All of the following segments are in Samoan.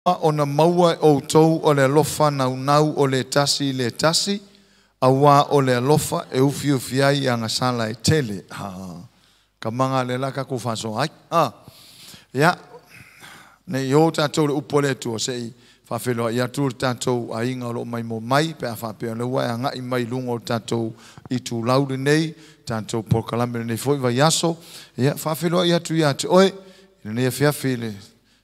Ona maua e outou o le alofa naunau o le tasi i le tasi, auā o le alofa e ufiufi ai i agasala e tele. Ha, ka maga le la tatou faasoa ai. Ha, ia, nei o tatou le upu a le Atua se i faafeiloai atu le tatou aiga o lo o maimoa mai pe a faapea o lea ua e agai mai i luga o le tatou itulau lenei, tatou polokalame lenei foi vaiaso. Ia, faafeiloai atu ia te oe i lenei afiafi i le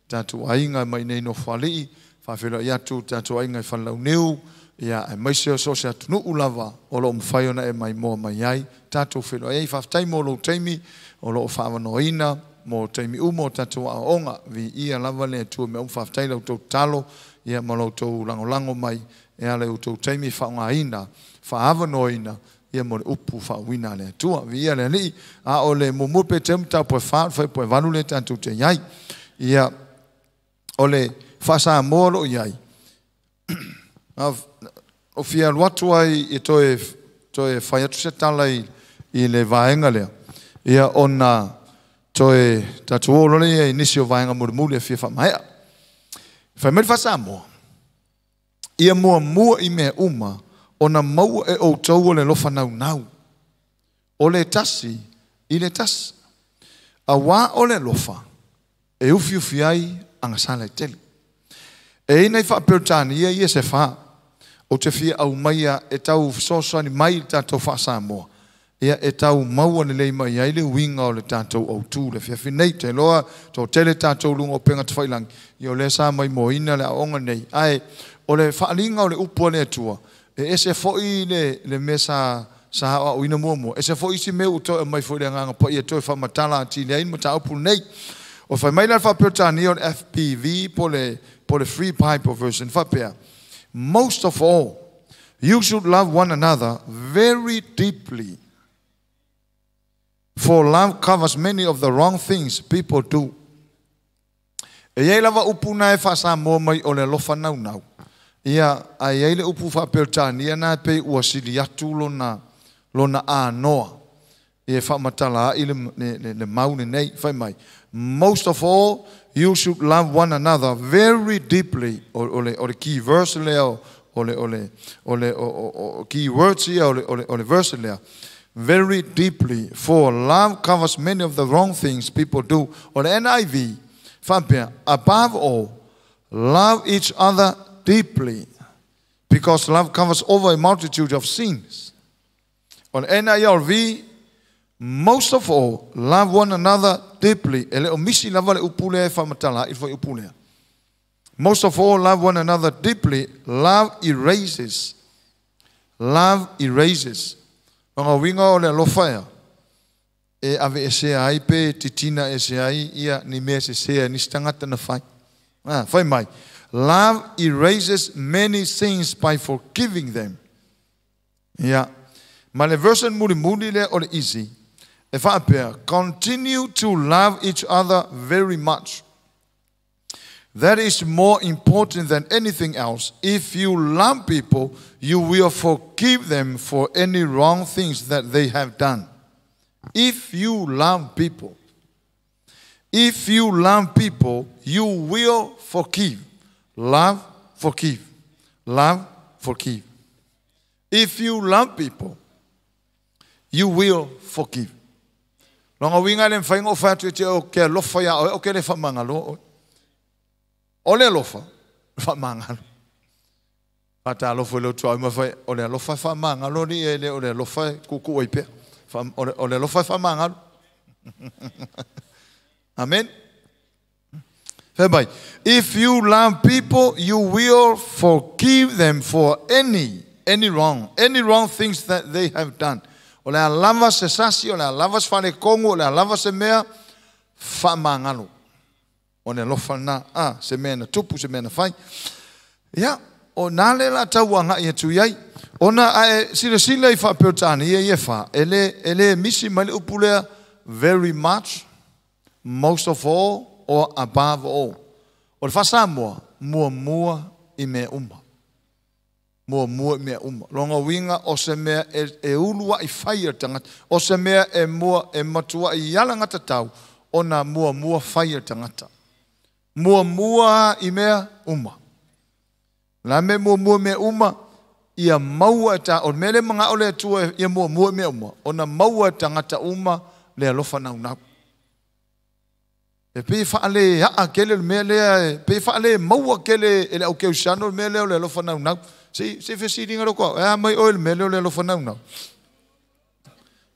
tatou aiga mai nei Nofoalii, faafeiloai atu tatou aiga i Falelauniu, ia aemaise o so o se atunuu lava o lo o mafai ona e maimoa mai ai. Tatou feiloai ai, faafetai mo lou taimi o lo o faaavanoaina mo taimi uma o tatou aoaoga. Viia lava le Atua mea uma, faafetai la outou tatalo ia ma lo outou lagolago mai e ala i outou taimi faaaogaina, faaavanoaina ia mo le upu faauuina a le Atua. Viia le Alii, a o le muamua pe te mataupu e 4, o le fuaiupu e 8 lea tatou te i ai. Ia, o le faa-Samoa o lo o i ai, o fia alu atu ai e toe fai atu se tala i le vaega lea, ia ona toe tatou oo loa lea i nisi o vaega mulimuli e fia faamaea. Fai mai le faa-Samoa, ia muamua i mea uma ona maua e outou o le alofa naunau, o le tasi i le tasi, auā o le alofa e ufiufi ai agasala e tele. E i ai nai faa-Peretania ia se fa, ou te fia aumaia e tau fesoasoani mai i le tatou faa-Samoa, ia e tau maua lelei mai ai le uiga o le tatou autu le afiafi nei. Ou te iloa toatele tatou luga o upega tafailagi, ia o lea sa maimoaina le aoaoga nei. Ae o le faaaliga o le upu a le Atua, e ese foi le mea sa aoaoina muamua, ese foi isi mea ua toe aumai foi i le Agaga Paia e toe faamatala atili ai le mataupu lenei. O fai mai la le faa-Peretania o le FBV po o le Free Bible Version faapea, most of all, you should love one another very deeply, for love covers many of the wrong things people do. E i ai lava upu na e faa-Samoa mai o le alofa naunau. Ia, ae i ai le upu faa-Peretania na e pei ua sili atu lona anoa. Ia e faamatala ai le mau lenei. Fai mai, most of all, you should love one another very deeply. O le key verse lea, o le key words ia o le verse lea. Very deeply, for love covers many of the wrong things people do. O le NIV, faapea, above all, love each other deeply, because love covers over a multitude of sins. O le NIRV, most of all, love one another deeply. E le o misi lava le upu lea e faamatala i foi upu lea. Most of all, love one another deeply. Love erases. Love erases. O ngā uiga o le alofa ea, e ave e sea ai pe titina e sea ai ia ni mea se sea ni se tangata na fai. Ah, fai mai. Love erases many sins by forgiving them. Ia. Ma le version mulimuli lea o le easy, e faapea, continue to love each other very much. That is more important than anything else. If you love people, you will forgive them for any wrong things that they have done. If you love people, if you love people, you will forgive. Love, forgive. Love, forgive. If you love people, you will forgive. Longa uiga le mawhai ngō whai atu e te o ke alofa ia oe, o ke le whamangalo oe. O le alofa, whamangalo. Whata alofa le utua ma whai, o le alofa whamangalo ni e le o le alofa kuku oi pea. O le alofa whamangalo. Amen. Fai mai, if you love people, you will forgive them for any wrong things that they have done. O le alava se sasi, o le alava se whale kongu, o le alava se mea, whamangalo. O le alofa na, se mea na tupu, se mea na whai. Ia, o nā le la tau anga ia tui ai. O nā ae sila sila i wha-Peretania ia ia wha, e le misi mai le upu lea, very much, most of all, or above all. O le wha-Samoa, mua mua i mea uma. Mua mua i mea uma. Longa uiga o se mea e ulua i whai e tangata. O se mea e mua e matua i ala ngata tau, o nā mua mua whai e tangata. Muamua i mea uma. La me muamua mea uma, ia maua e ta, o le mea le mangao le Atua ia muamua i mea uma, ona maua e tagata uma le alofa naunau. E pei faale aa kele le mea lea, e pei faale maua kele e le au kerisiano le mea lea o le alofa naunau. Se fesiliga lea koa, e a mai oe le mea lea o le alofa naunau.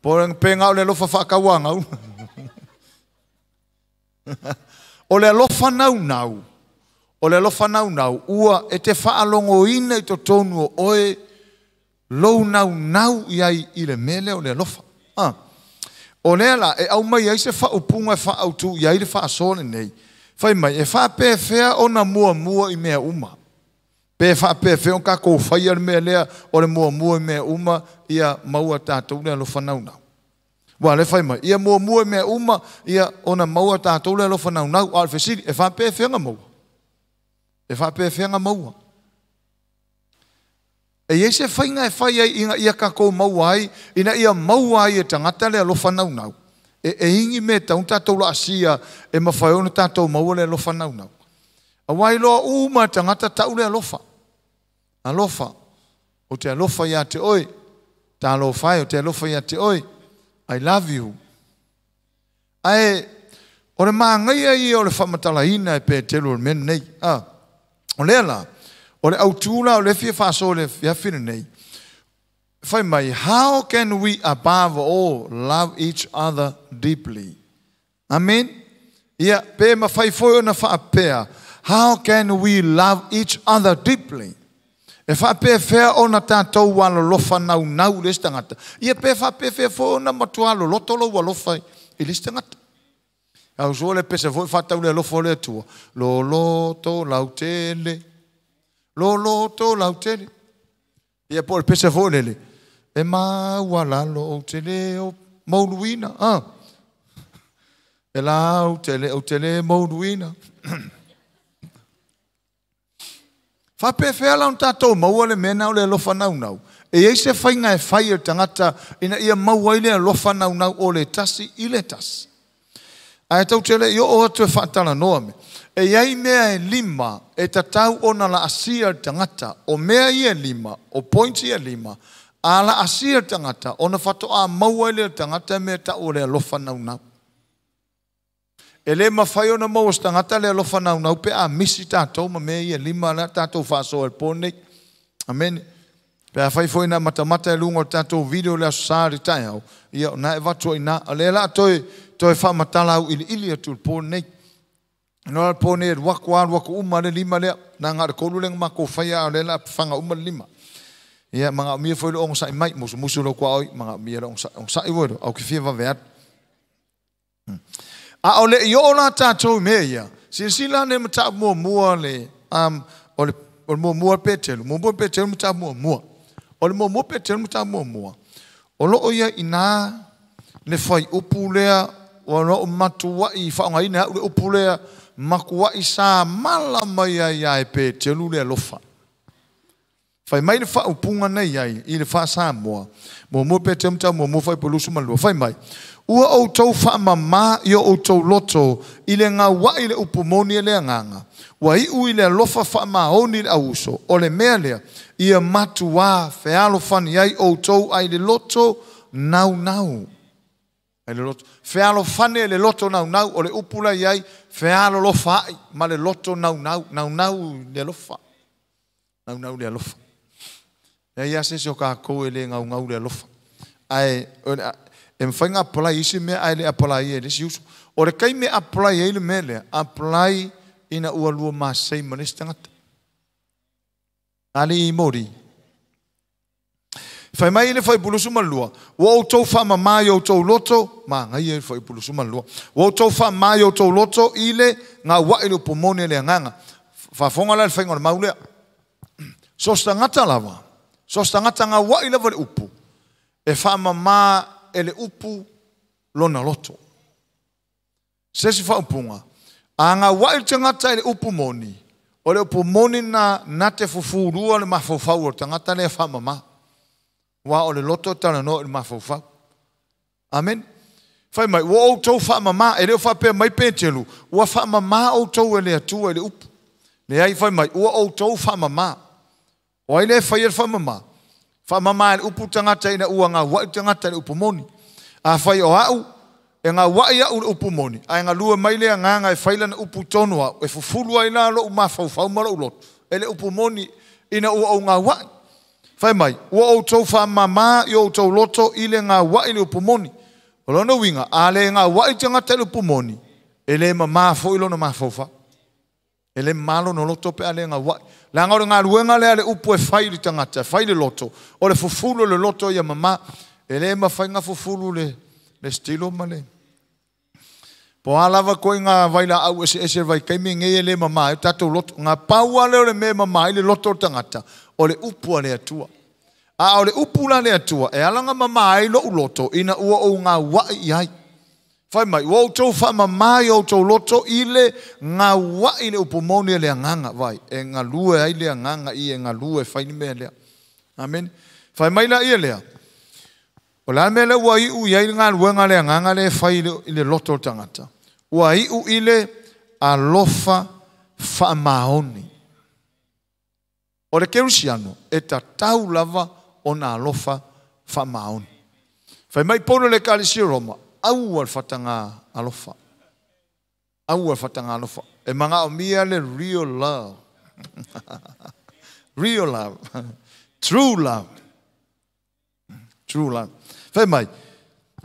Po o pe ngao le alofa whaakauangau. O le alofa naunau, o le alofa naunau, ua e te whaalongoina i totonu o oe, lou naunau iai i le mea lea o le alofa. O lea la, e au mai ai se whaupunga e whaautu iai le whaasoa lenei. Whai mai, e whaapewhea ona muamua i mea uma. Pe whaapewhea o kako whaia le mea lea o le muamua i mea uma, ia maua tātou le alofa naunau. Wa le whai mai, ia muamua i mea uma, ia ona maua tātou le alofa naunau. A le fesili, e whaapewhea nga maua. E whaapewhea nga maua. E iei se whainga e whai ai ina ia kako maua ai, ina ia maua ai e tangata le alofa naunau. E ingi me taun tātou la asia e mawhai ona tātou maua le alofa naunau. A wai loa uma tangata tau le alofa. Alofa. O te alofa ia te oi. Tā alofa o te alofa ia te oi. I love you. Ae, o le maangaia ia o le whamatalaina e Petelo o le mea nei. O lea la, o le autula o le fia whaaso le fiafina nei. Whai mai, how can we above all love each other deeply? Amen? Ia, pe mawhai foi ona whaapea. How can we love each other deeply? E whaapewhea ona tātou alolofa naunau le tangata. Ia pe whaapewhea foi ona matua aloloto lo alofa i le tangata. Au sua le pese foi whatau le alofa le atua. Loloto lautele. Loloto lautele. Ia po le pese foi lele. E maua lalo o te leo mauluina. E lau te leo o te leo mauluina. Whapewhea la tātou maua le mea nau le alofa naunau. E ei se whainga e whai e tangata ina ia maua i le alofa naunau o le tasi i le tasi. Ae tau te le i o atu e whaatala noa me. E iai mea e lima e tatau ona la asia tangata. O mea i e lima, o pointi e lima, a la asia tangata, ona whatoa maua i le tangata mea tau o le alofa naunau. E le mawhai ona maua tangata le alofa naunau pe a misi tātou ma mea ia lima la tātou whaasoa e pōnei. Amen. Pe a whai foi nā matamata e lunga o tātou video le aso sā re tai au. Ia nā e vatua i nā. A le la toi whamatala au ili ili atu le pōnei. No le pōnei e ruako a ruako uma le lima lea. Nā ngā re kolu lenga mako whaia a le la whanga uma le lima. Ia manga mia foi le ongo sai mai. Musu musu lo kua oi. Manga mia le ongo sai wero. Au ki fia wawe atu. A o le i o la tātou mea ia. Silasila ne mata mua mua le, o le mua mua Petelo. Mua mua Petelo mata mua mua. O le mua mua Petelo mata mua mua. O loo ia ina le whai upu lea, o loo matuai whaongaina au le upu lea, makuai sa mala mai ai e Petelo le alofa. Whai mai le whaupunga nei ai, i le wha Samoa. Mua mua Petelo mata mua mua whai polusu malua. Whai mai. Ua o tau whaamama i o tau loto i le ngā wai le upumoni e le anganga. Ua iu i le alofa whaamaoni le auso. O le mea lea, ia matua fealofani ai o tau ai le loto nau nau. Ai le loto. Fealofani le loto nau nau o le upula iai fealolofa ai ma le loto nau nau. Nau nau le alofa. Nau nau le alofa. Ea ia se se o kākou e le ngau ngau le alofa. Ai, e mwhai ngā apply isi mea ai le apply e le si usu. O le kai mea apply e le mea lea, apply ina ua lua masei ma le tangata. Ali i mori. Whai mai le whai pulusu malua. Ua o tau wha mamai o tau loto, ma ngai e whai pulusu malua. Ua o tau wha mai o tau loto i le ngā wai le upumone le anganga. Whafonga la le whainga o le maulea. So stangata lava. So stangata ngā wai lava le upu. E wha mamā e le upu lona loto. Se si whaupunga. A ngā wai le tangata e le upu moni. O le upu moni nā te fufurua le mawhauwhau o tangata le whamama. Wa o le loto tala no le mawhauwhau. Amen. Fai mai, ua outou faamamā, e le o faapea mai Peteru, ua faamamā outou e le Atua i le upu. Leai, fai mai, ua outou faamamā. O ai lea e faia le faamamā? Faamamā e le upu tagata ina ua gauai le tagata i le upu moni. Afai o au, e gauai au i le upu moni, ae galue mai le Agaga e fai lana upu i totonu o au, e fufulu ai la lou mafaufau ma lou loto e le upu moni ina ua ou gauai. Fai mai, ua outou faamamā i outou loto i le gauai i le upu moni. O lona uiga, a le gauai le tagata i le upu moni, e le mamā foi lona mafaufau. E le mamā lona loto pe a le gauai. Leaga o le galuega lea a le upu e fai i le tagata, e fai i le loto, o le fufulu o le loto ia mamā. E le mafai ona fufulu le le stilo ma le Po o a lava koiga vailaau eseese vaitaimi nei e le mamā ai o tatou loto. Na pau lava lea o le mea e mamā ai le loto o le tagata, o le upu a le Atua. A o le upu la a le Atua, e ala ona mamā ai lou loto ina ua ou gauai i ai. Fai mai, ua outou faamamā i outou loto i le gauai i le upu moni a le Agaga. Vaai, e galue ai le Agaga i e galue e fai le mea lea. Amene. Fai mai laia lea, O le a le mea lea ua iu i ai le galuega a le Agaga lea e fai i le loto o le tagata? Ua iu i le alofa faamaoni. O le kerisiano, e tatau lava ona alofa faamaoni. Fai mai Paulo i le Ekalesia o Roma, Aua le fataga alofa. Aua le fataga alofa. E manaomia le real love. Real love. True love. True love. Fai mai,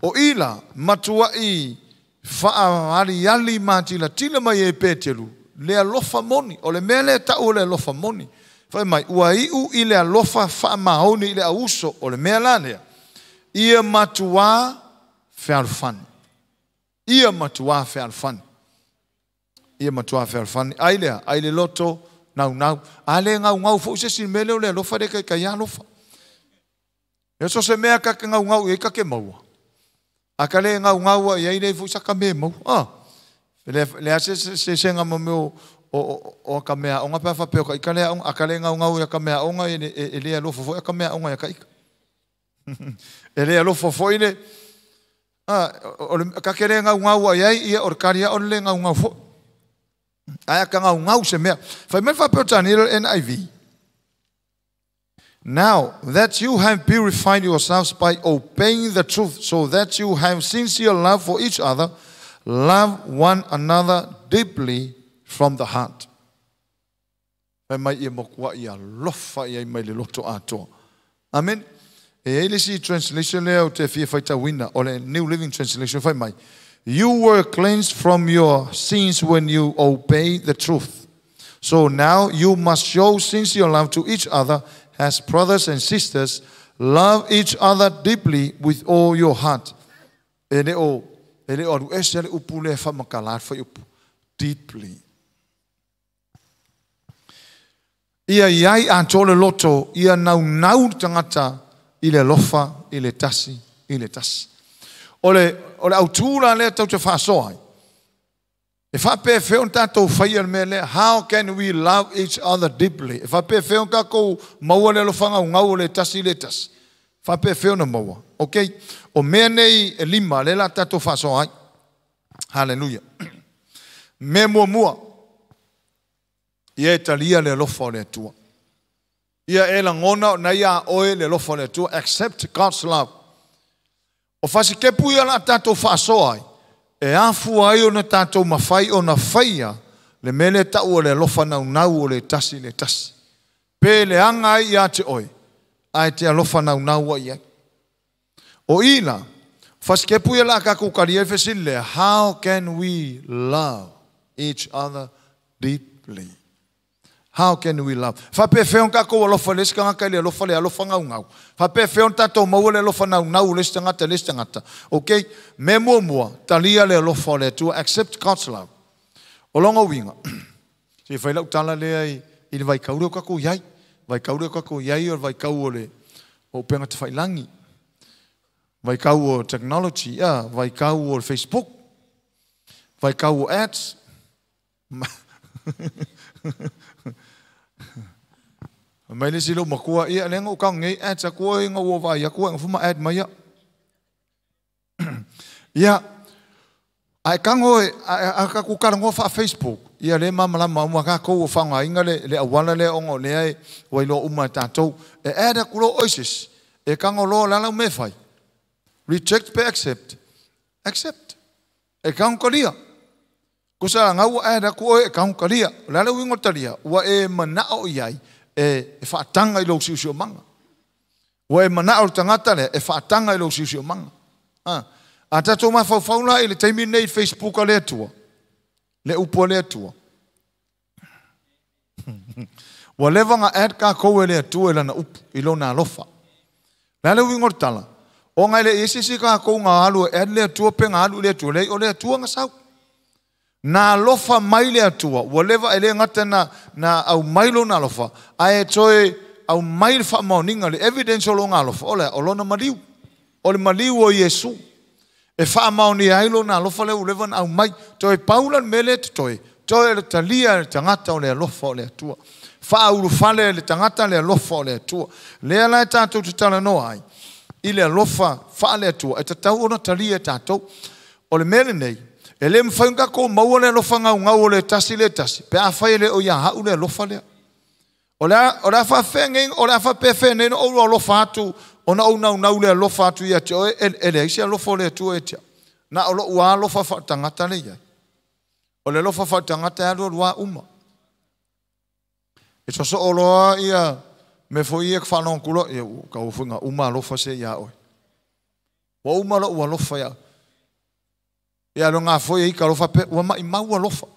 o i la, matuai faaaliali matilatila mai e Peteru le alofa moni. O le mea lea e tau o le alofa moni. Fai mai, ua iu i le alofa faamaoni i le auuso, o le mea la lea, ia matuā fealofani. Ia matuā fealofani. Ia matuā fealofani. Ai lea, ai le loto naunau. A le naunau foi se isi i le mea lea o le alofa lea kaikai alofa. E so se mea ka te naunau i ai ka te maua. A ka le naunau ai ai lea foi sa ka me maua. Ah. Le le a se se se nga mo meo o o ka mea onga pa fa pe o ka ika le onga a ka le naunau ia ka mea onga e e le alofa foi ka mea onga ia ka ika. E le alofa foi le ah o le ka ke le naunau ai ai ia o le karia o le naunau foi. Ae ka naunau se mea. Fai mai fa pe o Daniel NIV. Now that you have purified yourselves by obeying the truth, so that you have sincere love for each other, love one another deeply from the heart. Fai mai ia mokuaʻi alofa i ai mai le loto atoa. Amen. E i ai le isi translation lea ou te fia faitauina, o le New Living Translation, fai mai, You were cleansed from your sins when you obeyed the truth. So now you must show sincere love to each other as brothers and sisters. Love each other deeply with all your heart. E le o, e le o alu ese le upu lea e faamatala le fuaiupu. Deeply. Ia i ai atoa le loto, ia naunau le tagata i le alofa i le tasi i le tasi. O le, o le autū la lea tatou te faasoa ai. E faapefea ona tatou faia le mea lea? How can we love each other deeply? E faapefea ona tatou maua le alofa gaugau o le tasi i le tasi? E faapefea ona maua? Okay. O mea nei e lima lea la tatou faasoa ai. Hallelujah. Mea muamua, ia e talia le alofa o le Atua. Ia e lagona o na iā oe le alofa o le Atua. Accept God's love. O fasikepu ia la tatou faasoa ai, e afua ai ona tatou mafai ona faia le mea lea e tau o le alofa naunau o le tasi i le tasi. Pe leaga ai ia te oe, ae te alofa naunau ai i ai. O i la, fasikepu ia la tatou talia ai fesili lea, how can we love each other deeply? How can we love? Faapefea ona tatou alofa i le isi tagata i le alofa le alofa naunau? Faapefea ona tatou maua le alofa naunau o le isi tagata i le isi tagata? Okay, mea muamua, talia le alofa o le Atua, accept God's love. O lona uiga, se i fai lau tala lea i, i le vaitau lea o tatou i ai. Vaitau lea o tatou i ai o le vaitau o le o upega tafailagi, vaitau o technology, yeah, vaitau o le Facebook, vaitau o ads. Fai mai le isi lou matua, ia lea na ou tago nei ads atu ai na ua vaai atu ai na fu ma ad mai au. Ia, Ae tago a tatou talanoa faa-Facebook, ia lea e malamalama uma tatou ua faaaogaina le auala lea ona o lea ua iloa uma e tatou. E add atu loa oe i se isi, e tago loa, o le a lau mea e fai? Reject pe accept? Accept. E tago talia. Tusa na ua add atu oe e tago talia. O le a le uiga o le talia? Ua e manao i ai e faataga i lou siosiomaga. Ua e manao le tagata lea e faataga i lou siosiomaga. A tatou mafaufau la i le taimi lenei i Facebook a le Atua, le upu a le Atua. Ua leva ona add tatou e le Atua i lana upu, i lona alofa. O le a le uiga o le tala? Ona e le i ai se isi tatou na alu e add le Atua pe na alu i le Atua, leai o le Atua na sau. Na alofa mai le Atua, ua leva e le gata na aumai lona alofa, ae toe aumai le faamaoniga, le evidence o lona alofa, o le a? O lona maliu. O le maliu o Iesu. E faamaonia ai lona alofa lea ua leva ona aumai. Toe pau la le mea lea e totoe, toe le talia e le tagata o le alofa o le Atua. Faaulufale e le tagata le alofa o le Atua. Lea la e tatou te talanoa ai i le alofa faale-Atua e tatau ona talia e tatou. O le mea lenei, e le mafai ona tatou maua le alofa gaugau o le tasi le tasi pe afai e le o ia au le alofa lea. O le a, o le a faafefea nei, o le a faapefea nei ona ou alofa atu, ona ou naunau le alofa atu ia te oe, e leai se alofa o le Atua ia te au. Na o lou alofa faatagata lea e i ai. O le alofa faatagata e alualu lava uma. E sosoo loa ia mea foi ia e faalogo atu loa, ia ua tau foi ina uma alofa se ia oe. Ua uma lou alofa ia oe. Ia alu foi e ita alofa pe, ua maimau alofa.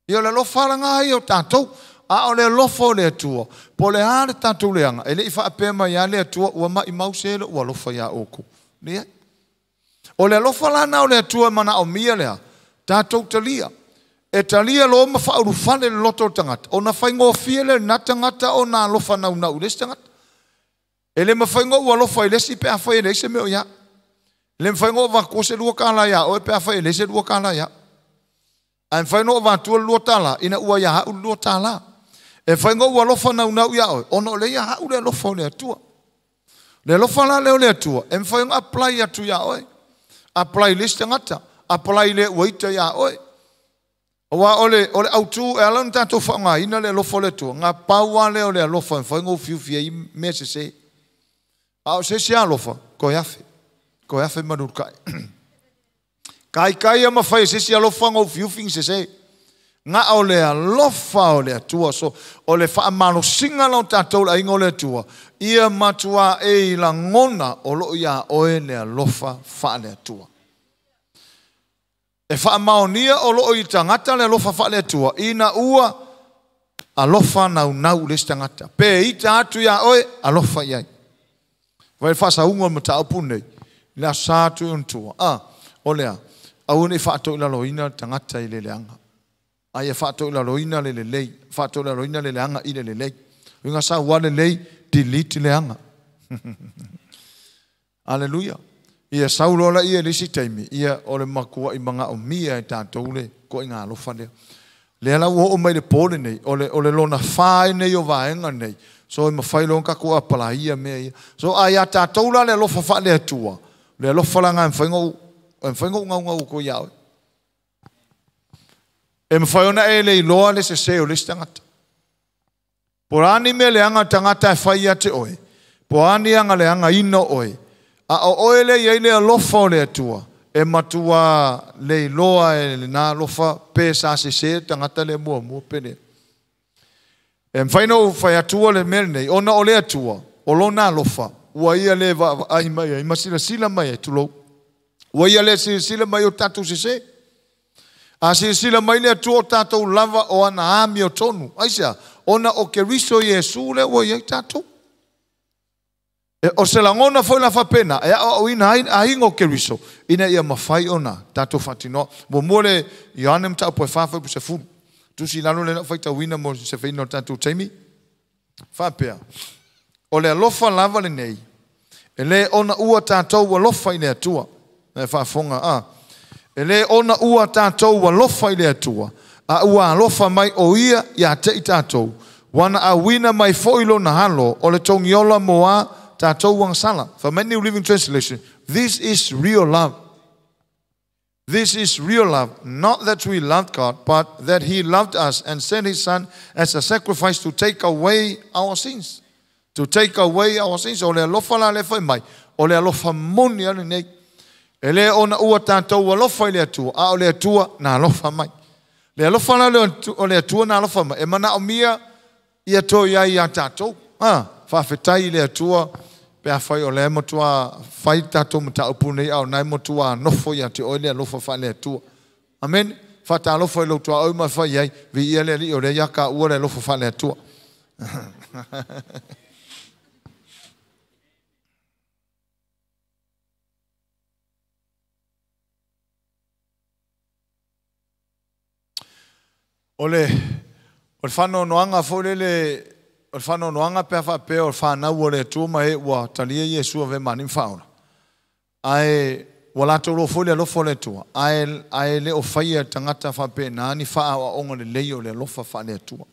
Ia o le alofa lena ia o tatou, a o le alofa o le Atua, po o le a le tatou leaga, e le i faapea mai lava le Atua, ua maimau se lou alofa ia outou. Leai. O le alofa la lena o le Atua e manaomia lea, tatou talia. E talia loa ma faaulufale le loto o le tagata, ona faigofie lea i lena tagata ona alofa naunau i le isi tagata. E le mafai ona ou alofa i le isi pe afai e leai se mea o ia au. E le mafai ona ou avatua se $2 ia oe pe afai e leai se $2 ia au. Ae mafai ona ou avatua le $2 ina ua ia au le $2. E mafai ona ou alofa naunau ia oe ona o lea ia au le alofa o le Atua. Le alofa la lea o le Atua e mafai ona apply atu ia oe. Apply i le isi tagata. Apply i le ua ita ia oe. Aua o le, o le autu e ala ona tatou faaaogaina le alofa o le Atua, na pau lava lea o le alofa e mafai ona ufiufi ai mea sese. A o se isi alofa, toe afe. Toe afe ma lulutai. Taitai ia ma fai e se isi alofa ona ufiufi ni sese. Na o le alofa o le Atua. So, o le faamalosiga la o tatou le aiga o le Atua, ia matua e i lagona o lo o iā oe le alofa faale-Atua. E faamaonia o lo o i tagata le alofa faale-Atua ina ua alofa naunau i le isi tagata. Pe ita atu iā oe, alofa i ai. Vaai le faasauga o le mataupu lenei, i le Aso Sa atu i ona tua. A, o le a? Aua ne i faatoilaloina le tagata i le leaga. A ia faatoilaloina le lelei, faatoilaloina le leaga i le lelei. Uiga sau lava lelei, delete leaga. Aleluia. Ia sau loa laia i le isi taimi, ia o le matuai manaomia e tatou le ituaiga alofa lea. Lea la ua oo mai le po lenei, o le, o le lona fa ai nei o vaega nei, so e mafai loa ona tatou apalaia mea ia. So a ia tatou la le alofa faale-Atua, le alofa la lena e mafai ona ou, e mafai ona ou naunau atu ai ia oe. E mafai ona e le iloa le sese o le isi tagata. Po o a ni mea leaga a le tagata e fai ia te oe, po o a ni aga leagaina o oe, a o oe lea e i ai le alofa o le Atua, e matua le iloa e lena alofa pe sa sese le tagata lea muamua pe leai. E mafai ona ou fai atua le mea lenei, ona o le Atua, o Lona alofa, ua Ia le vaavaai mai ai ma silasila mai ai, tulou, ua Ia le silasila mai i o tatou sese. A silasila mai le Atua o tatou lava o ana amiotonu. Aisea? Ona o Keriso Iesu lea ua i ai tatou. E, o se lagona foi la faapena e aoaoina ai le aiga o Keriso ina ia mafai ona tatou faatinoa. Muamua le Ioane mataupu e 4 fuaiupu 10. Tusi i lalo lea na ou faitauina mo se feina o le tatou taimi. Faapea, o le alofa lava lenei, e le ona ua tatou alofa i le Atua. Na e faafofoga, a. E le ona ua tatou alofa i le Atua, a ua alofa mai o Ia ia te i tatou, ua na auina mai foi Lona Alo o le togiola mo a tatou agasala. Fai mai New Living Translation, This is real love. This is real love, not that we loved God, but that He loved us and sent His Son as a sacrifice to take away our sins. To take away our sins. O le alofa la le fai mai. O le alofa moni ale nei. E le ona ua tātou alofa i le Atua, a o le Atua na alofa mai. Le alofa la o le Atua na alofa mai. E mana o mia ia toi ai ia tātou. Whawhetai i le Atua, pe a whai o le motua, whai tātou mata upu nei au nai motua nofo ia te oe le alofa wha le Atua. Amen. Whata alofa i lautua au mai whai ai, vi ia le li o le iaka ua le alofa wha le Atua. O le whano noanga fo lele, o le whano noanga pea whapea o le whanau o le Atua mai e ua talia Iesu ave mani whaola. Ae ua latou lo foi le alofa o le Atua. Ae le o whaia tangata whapea nā ni whaa o onga le lei o le alofa wha le Atua.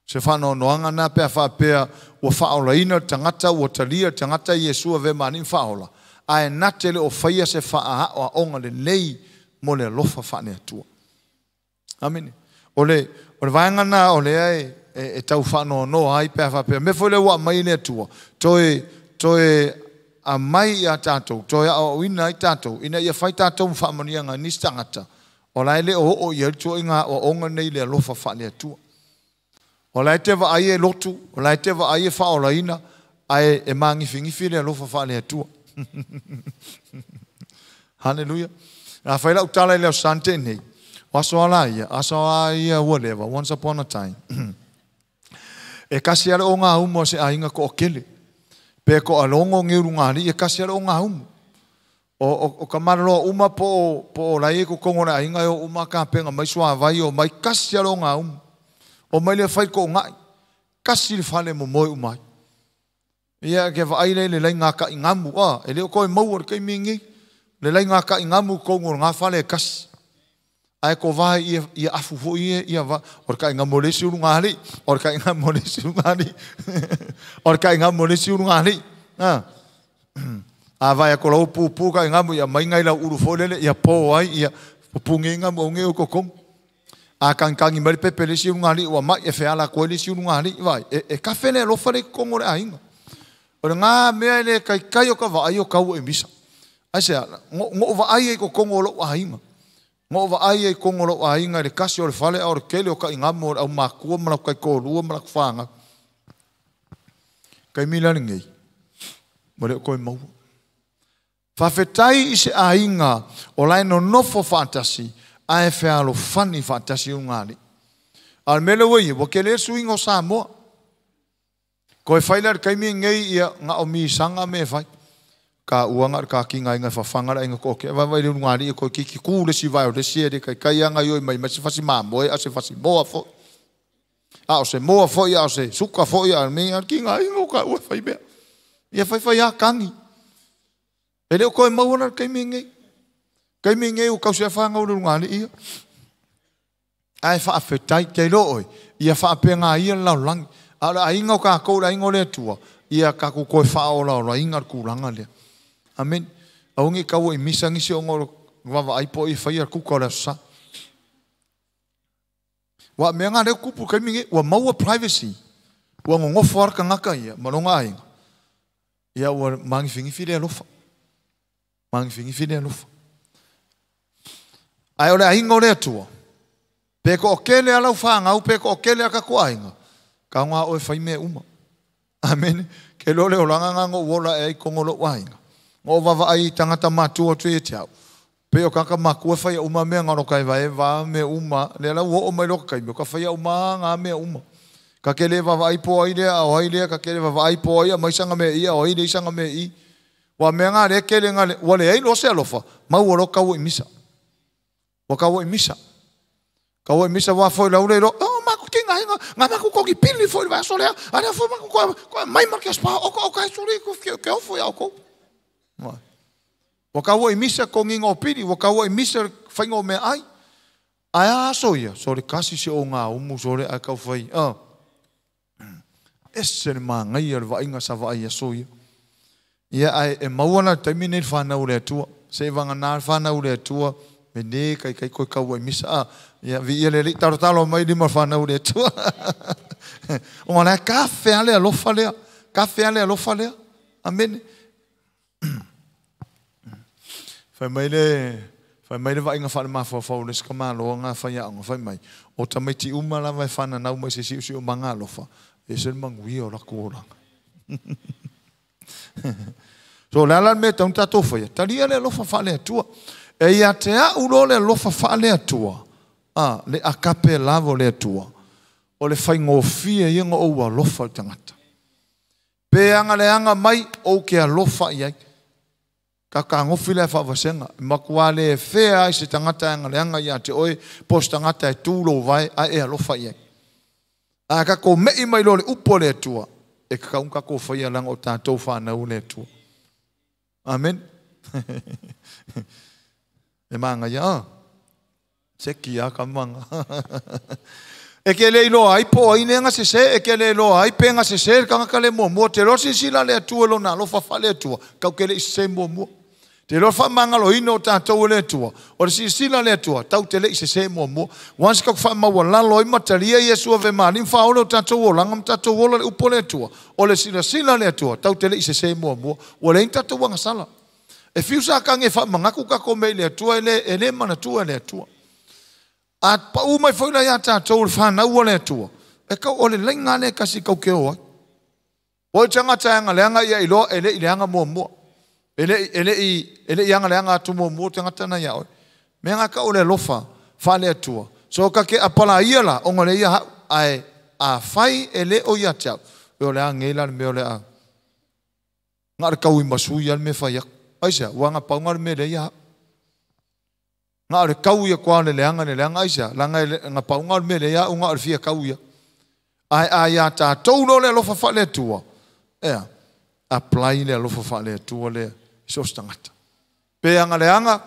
Se whano noanga nā pea whapea ua whaolaina tangata ua talia tangata Iesu ave mani whaola. Ae nate le o whaia se whaa o onga le lei mo le alofa wha le Atua. Amen. O le vaenga nā o le ai e tau whano no ai pea whapea. Me foi le ua mai le Atua. Toe a mai ia tātou, toe a o ina i tātou, ina ia whai tātou mwhaamania ngā nisi tangata. O lai le o o ia tua i ngā o onga nei le alofa wha le Atua. O lai te wa ai e lotu, o lai te wa ai e whaolaina, ai e māngiwhingiwhi le alofa wha le Atua. Hallelujah. Nā whai lau tala i leo sante nei. O aso ala ia, aso ala ia ua lewa, once upon a time. E kasi ale o ngā umu se ainga ko o kele. Pe ko alongo ngeuru ngā li, e kasi ale o ngā umu. O ka maraloa uma po o lai e ko kongo le ainga e o uma ka penga mai sua vai o mai kasi ale o ngā umu. O mai le whai ko ngai, kasi le whale mo moe umai. Ia ke wa aile le lai ngā ka i ngamu, e leo koe maua le kei mingi, le lai ngā ka i ngamu kongo ngā whale e kasi. Ai ko vai ia afu fo ia va o ka inga mole si uru ngali o ka inga mole si uru ngali o ka inga mole si uru ngali a vai ko lau pu pu ka inga mo ia mai ngai lau uru fo lele ia po ai ia pu nginga mo nge ko kong a kan kan i mari pepe le si uru ngali wa mai e fe ala ko le si uru ngali vai e ka fele lo fale kongo le ainga o nga mea le kai kai o ka va ai o kau e misa ai se ngo va ai e ko kongo lo ainga. Ngo wa ai e kongo lo ainga le kasi o le fale o le kele o ka ingamo au makua ma kai ko lua ma ka whanga. Kai mila ngei. Mo le ko mau. Whawhetai i se ainga o lai no nofo whatasi ae whealo fani whatasi o ngāli. Al mele wei, wa kele suinga o Samoa. Ko e whaila le kai mi ngei ia ngā o misanga me whai. Ka uanga ka ki ngai ngai whawhanga la inga ko ke vai vai le ngari ko ki ki ku le si vai o le si e kai kai anga yo mai mai se fasi mambo e a se fasi moa fo a o se moa fo ia o se suka fo ia me a ki ngai ngo ka ua fai mea ia fai fai a kangi e le ko e mau ona kai me ngai o kau se whanga o le ngari ia ai wha fetai te lo oi ia wha penga ia lau langi a la inga ka ko la inga le tua ia ka ku ko wha o la inga ku langa le. Amen. Aungi kau i misangi si ongo wawa ai po i whai a kuka o le sa. Wa mea ngā reo kupu kai mingi, wa maua privacy. Wa ngongofo arka ngaka ia, malonga ainga. Ia wa mangiwhingiwhi le alofa. Mangiwhingiwhi le alofa. Ai o le ainga o le atua. Pe ko o kele alau whangau, pe ko o kele aka ko ainga. Ka ngā oe whai mea uma. Amen. Ke lole o langa ngango wola e ai kongolo wainga. Ngo wawa ai tangata matua tu e te au. Pe o kaka makua whai uma mea ngaro kai vai wa me uma. Le ala o mai loka kai me ka whai uma ngā mea uma. Ka kele wawa ai po ai lea, o ai lea, ka kele wawa ai po ai, mai sanga me ia, o ai le sanga me i. Wa mea ngā le kele ngā le, wa le ai lo se alofa, mau o lo kau i misa. Wa kau i misa. Kau i misa wa foi lau le lo, oh maku ki ngā inga, ngā maku koki pili foi wa solea, ana foi maku ko mai marke spa, o ko kai sole ko ke o foi au ko. Wa kau i misa ko nginga o pili, wa kau i misa whainga o mea ai. Ai a aso ia, so le kasi se o ngā umu, so le ai kau whai. Ese le maangai le vainga sa vaai aso ia. Ia ai e maua na taimi nei whanau le atua. Se wanga nā whanau le atua, Me ne kai kai koe kau ai misa a. Ia vi ia le li talo talo mai lima whanau le atua. O ngā ka whea le alofa lea. Ka whea le alofa lea. Amen. Whai mai le vainga whaale mawhawhau le sika māloa ngā whai aonga whai mai. O tamaiti uma lava e whana nau mai se siu siu manga alofa. E se manguia o laku oranga. So le ala me taun tātou whaia. Talia le alofa whaale atua. E ia te au lo le alofa whaale atua. A, le akape lavo le atua. O le whaingofia ia ngā o alofa le tangata. Pe anga le anga mai o ke alofa iai. Ka ka ngofi le whaavasenga. Makua le whea ai se tangata anga le anga ia te oe. Po se tangata e tūlo vai a e alofa iai. A ka ko mei mai lo le upo le atua. E ka kaunga ko whaia langa o tātou whanau le atua. Amen. E manga ia. Se kia ka manga. E ke le iloa ai po ai nenga se se, e ke le iloa ai penga se se, ka ngaka le mua mua. Te loa sisila le atua lo nā lofa fa le atua. Kau ke le i se mua mua. Te loa fa manga lo ino o tātou le atua. O le sisila le atua, tau te le i se se mua mua. Once kau fa maua lalo i matalia Yesu ave maani, mfa ole o tātou o langa, mtatou ola le upo le atua. O le sila le atua, tau te le i se se mua mua. O le intatou wanga sala. E fiusa kange fa mangaku ka ko me le atua e le manatua le atua. A pa u mai foi la ia tātou le whanau le atua. E kau o le lenga le kasi kau ke oa. O tanga tanga le anga ia iloa e le i le anga mua mua. E le i anga le anga atu mua mua tangata na ia oe. Me anga ka o le lofa wha le atua. So ka ke apala ia la onga le ia hau ae a whai e le o ia te au. E o le anga la le mea o le a. Ngā re kau i masu ia le me whai aku. Aisa, wanga paunga le me le ia. Ngā re kau ia kwa le leanga aisa, langa ngā paunga le me le ia, o ngā re fia kau ia. Ai ai a tātou lo le alofa wha le atua. Ea, apply le alofa wha le atua le iso stangata. Pe anga leanga,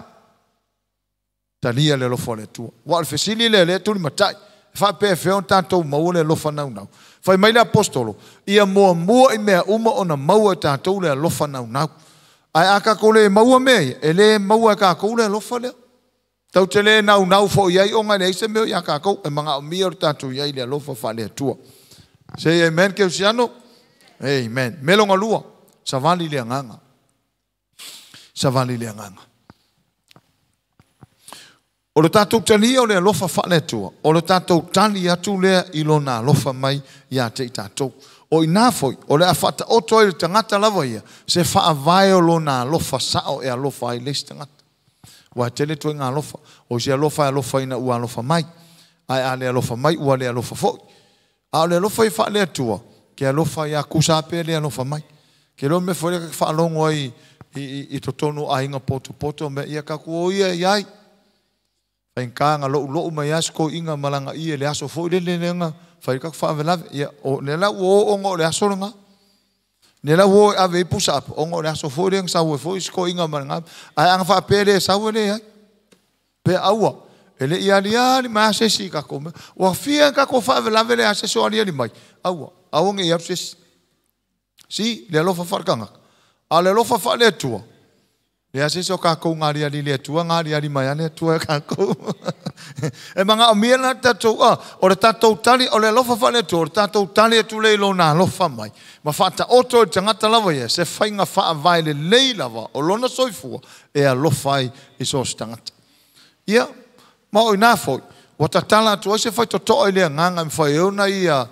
talia le alofa le atua. Wa le fesili le le tuli matai. Wha pe wheo tātou maua le alofa nau nau. Whai mai le apostolo, ia mua mua i mea uma ona maua tātou le alofa nau nau. Ai a ka kole maua me, e le maua ka kole alofa lea. Tau te le nau nau fo iai o ngai le se meo ia ka kou, e manga o mia o tātou iai le alofa wha le atua. Say amen ke usiano? Amen. Melonga lua, savali le anganga. Savali le anganga. O le tātou talia o le alofa wha le atua. O le tātou tali atu lea i lona alofa mai ia te i tātou. O ina foi, o le awhata oto ai le tangata lava ia, se whaavae o lona alofa sao e alofa ai leisi tangata. Wa tele toi ngā alofa, o se alofa e alofa ina ua alofa mai, ai a le alofa mai, ua le alofa foi. A o le alofa i wha le atua, ke alofa ia kusa pe le alofa mai. Ke lo me foi le whaalongo ai i totonu ainga poto poto, me ia kaku o ia iai. Whainka ngā lou lou mai asko inga malanga ia le aso foi le le lenga, whai kaku whaawelave, ia o ne la o ongo le aso lenga. Ne la o ave i pusa apa, ongo le aso foi lenga sawe foi sko inga malanga. Ai anga whaapele sawe le ai. Pe aua, e le ia li ali mai asesi kako me. Ua fia kako whaawelave le aseso ali ali mai. Aua, aonge i apsesi. Si, le alofa whaakanga. A le alofa wha le atua. Le aseso kako ngā ria li le atua, ngā ria li mai ale atua kako. E manga o mia na tātou, o le tātou tali, o le alofa wha le atua, o le tātou tali atu le ilo nā alofa mai. Ma whaata oto e tangata lava ia, se whainga whaavae le lei lava, o lona soifua, e alofa ai i so se tangata. Ia, ma o ina foi, wa tatala atu ai se whai totoa i lea nganga mwhai eona ia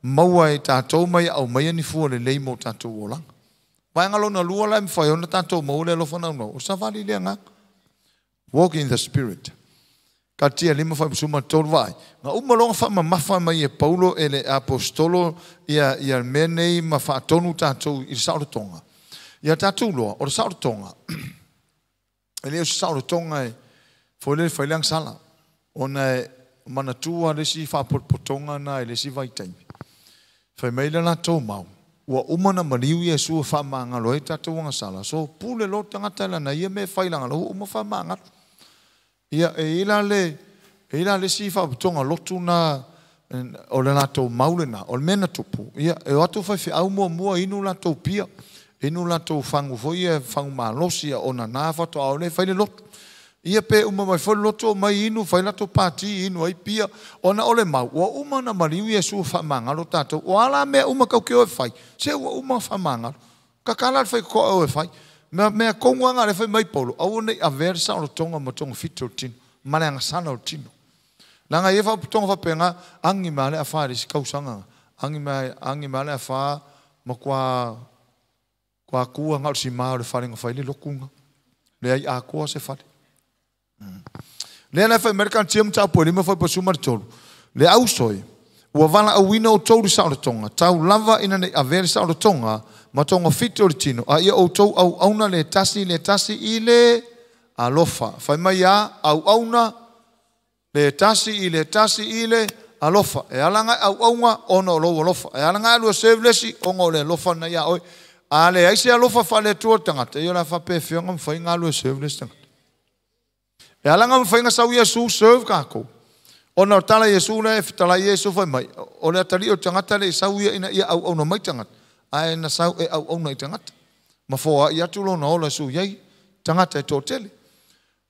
maua e tātou mai au mai ani fua le lei mō tātou olanga. Waenga lona lua la mwhai eona tātou maua le alofa nau nau. O savali lea nganga. Walk in the spirit. Ka tia lima whai musuma tolu vai. Ngā umalonga wha mamafa mai e Paulo e le apostolo ia mea nei ma whaatonu tātou i saorotonga. Ia tātou loa, o le saorotonga. E leo se saorotonga e foi le whai leang sala. Ona e manatua le si whaapotpotonga na e le si vaitaimi. Whai mai le la tō mau. Ua umana mariu ia sua whaamangalo e tātou anga sala. So pule lo tangata la na ia me whailanga lo uma whaamangalo. Ia e ila le si whaapotpotonga lotu na o le lātou maule na, o le mena tupu. Ia e o atu whai whiau mua mua inu lātou pia. Inu lātou whangu foi e whangu malosi o na nā whato au le whai le lotu. Ia pe uma mai foi loto mai inu fai lato pati inu ai pia ona ole mau ua uma na maliu Iesu faamagalo tatou o ala mea uma kau ke o e fai se ua uma faamagalo kakala le fai ko o e fai mea mea konga le fai mai polo aua nei avea sa o tonga ma tonga fito o tino ma le agasala o tino langa ia fa tonga fa penga angi ma le afa le sikau sanga angi ma le afa ma kwa kwa kua ngau si ma o le fale nga fai le lokunga le ai a koa se fale. Le la fai American team ta po lima fai pasuma tolu. Le ausoi ua vala auina o tolu sa o tonga. Tau lava ina nei avea sa o tonga ma tonga fito o tino. A ia o tou au auna le tasi i le alofa. Fai mai a au auna le tasi i le tasi i le alofa. E alanga au aunga ona o lou alofa. E alanga alu serve lesi ona o le alofa na ia oi. A le ai se alofa fa le tua tangata. Ia la fa pe fionga mwhai ngā lua serve lesi tangata. E alanga mwhainga sau Iesu serve kako. Ona o tala Iesu le tala Iesu fai mai. O le atali o tangata le sau ia ina ia au au na mai tangata. Ae na sau e au au na i tangata. Ma foa i atu lo na ola su iai tangata e tō tele.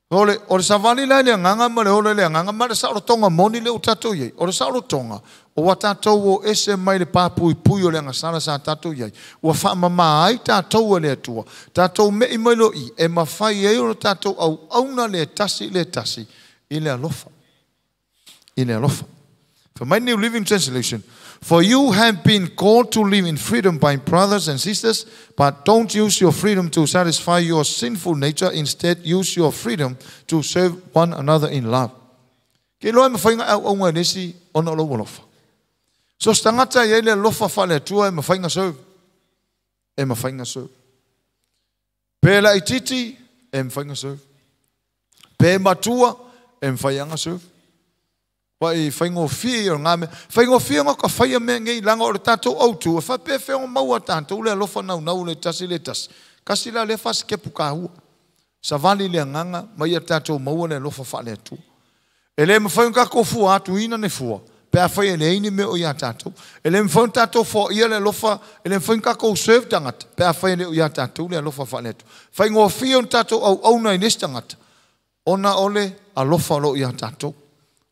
Ole o le savali la le nganga ma le ole le nganga ma le sa o tonga moni le o tatou iai. O le sa o tonga o wa tatou o ese mai le papui pui o le ngasala sa tatou iai. Ua whaamama ai tatou le atua. Tatou me i mai lo i e mawhai ai o tatou au auna le tasi i le alofa. I le alofa. For my New Living Translation, for you have been called to live in freedom by brothers and sisters, but don't use your freedom to satisfy your sinful nature. Instead, use your freedom to serve one another in love. Ke loa mawhainga au aunga nesi ona o lau alofa. So stangata ia le alofa whale atua e mawhainga serve. E mawhainga serve. Pe la ititi e mawhainga serve. Pe matua e mawhainga serve. Wai whaingofia o ngā mea. Whaingofia ngā ka whaia mea ngei langa o le tātou autu. E whapea whengo maua tātou le alofa nau nau le tasi le tasi. Kasi la le whasi kepu ka hua. Savali le nganga mai a tātou maua le alofa wha le atua. E le mwhai ngā kofua atu ina ne fua. Pea whai e le ini mea o ia tātou. E le mwhai tātou fo ia le alofa. E le mwhai ngā kou serve tangata. Pea whai e le o ia tātou le alofa wha le atua. Whaingofia o tātou au au na i nesi tangata. Ona ole alofa lo ia tātou.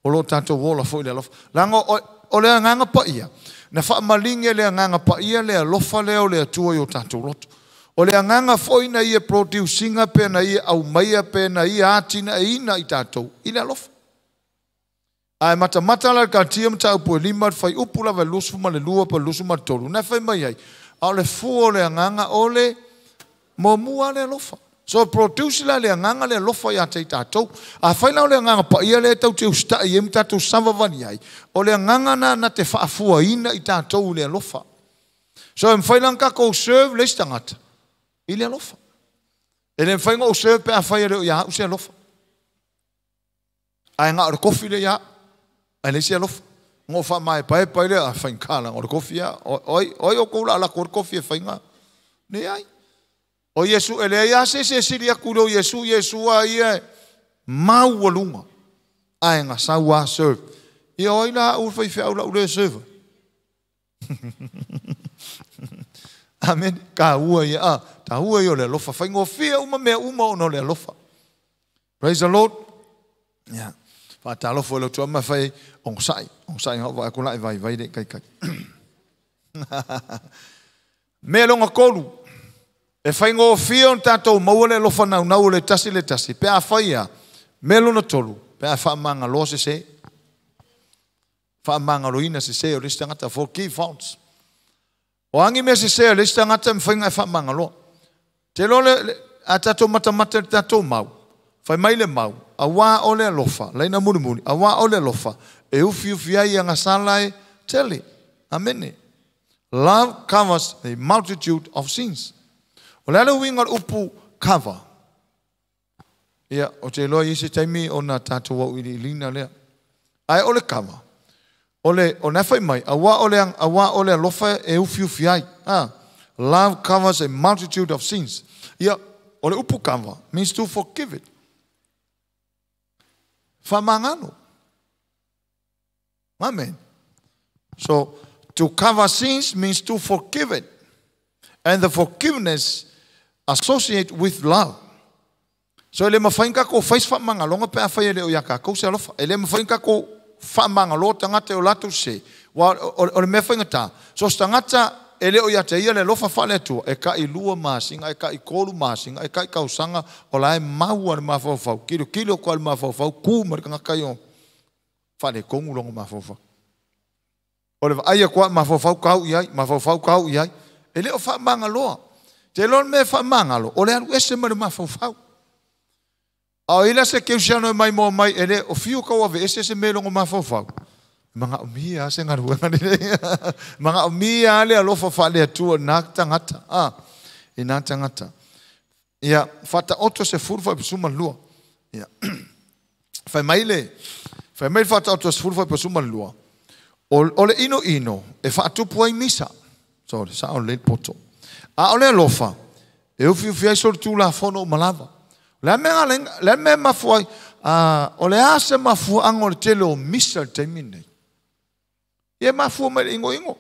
O lo tātou wola foi le alofa. Langa o le anganga pa ia. Na whaamalinge le anganga pa ia le alofa leo le atua i o tātou loto. O le anganga foi na ia producinga pe na ia au maia pe na ia atina e ina i tātou. I le alofa. Ae matamata la ka tia mta upu e lima whai upu lava lusu ma le lua pa lusu ma le tolu. Na whai mai ai. A o le fua o le anganga o le momua le alofa. So produce la le anganga le alofa ia te tātou. A whai lau le anganga pa ia le tau te ustai e mtatou savavani ai. O le anganga na te whaafua ina i tātou le alofa. So e mwhai lang kako serve le stangata. I le alofa. E le mwhai ngau serve pe a whai le o ia se alofa. Ai ngā o le kofi le ia. Ai le se alofa. Ngō wha mai pai pai le a whai ngā o le kofi ia. Oi o koula ala ko le kofi e whai ngā. Ne ai. O Iesu, ele ia se se siri aku lo Iesu, Iesu a ia mau alunga. Ai ngā sau a serve. Ia oi la u whai whiau la ule serve. Amen. Ka ua ia a. Ta ua ia le alofa. Whai ngō uma mea uma ono le alofa. Praise the Lord. Yeah. Wha ta alofa lo tua ma whai ong sai. Ong sai ngā wha aku lai vai vai le kai kai. Mea longa kolu. E whai ngō whio tātou maua le alofa nau nau le tasi le tasi. Pe a whai ia, mea lona tolu. Pe a whaamanga loa se se. Whaamanga loina se se o le tangata forgive faults. O angi mea se se o le tangata mwhainga e whaamanga loa. Te lo le a tātou matamata le tātou mau. Whai mai le mau. A wā o le alofa. Leina muli muli. A wā o le alofa. E ufi ufi ai anga sala e tele. Amene. Love covers a multitude of sins. O le ala uinga upu cover. Ia, o te loa isi taimi o nā tātou au ili lina lea. Ai o le cover. O le, o nā whai mai, a wā o le alofa e ufi ufi ai. Ah, love covers a multitude of sins. Ia, o le upu cover means to forgive it. Whamangano. Amen. So, to cover sins means to forgive it. And the forgiveness associate with love. So e le mafai ona tatou fai se faamagaloga pe afai e le o ia tatou se alofa. E le mafai ona tatou faamagalo tagata i o latou sese. Aua o le mea faigata, so o se tagata e le o ia te ia le alofa faale-Atua, e tai 2 masina, e tai 3 masina, e tai tausaga, o la e mau lava i le mafaufau, tilotilo atu lava i le mafaufau, tu ma le tagata ia faaletonu lona mafaufau. O le vaai atu lava mafaufau tau i ai, mafaufau tau i ai. E le o faamagaloa. Te iloa le mea e faamagalo, o le alu ese mai le mafaufau. A o i la se kerisiano e maimoa mai e le o fiu tau aveese se mea i lona mafaufau, e manaomia lava se galuega lelei. E manaomia lava le alofa faale-Atua i na tagata. I na tagata. Ia, Faataoto 12. Ia. Fai mai le, fai mai le Faataoto 12, o le inoino e faatupu ai misa. Sorry, sao lelei le poto. A o le alofa, e ufiufi ai solitulafono uma lava. O le a mea le a mea e mafua ai, o le a se mafuaaga o le tele o misa i le taimi lenei? Ia e mafua mai le inoino.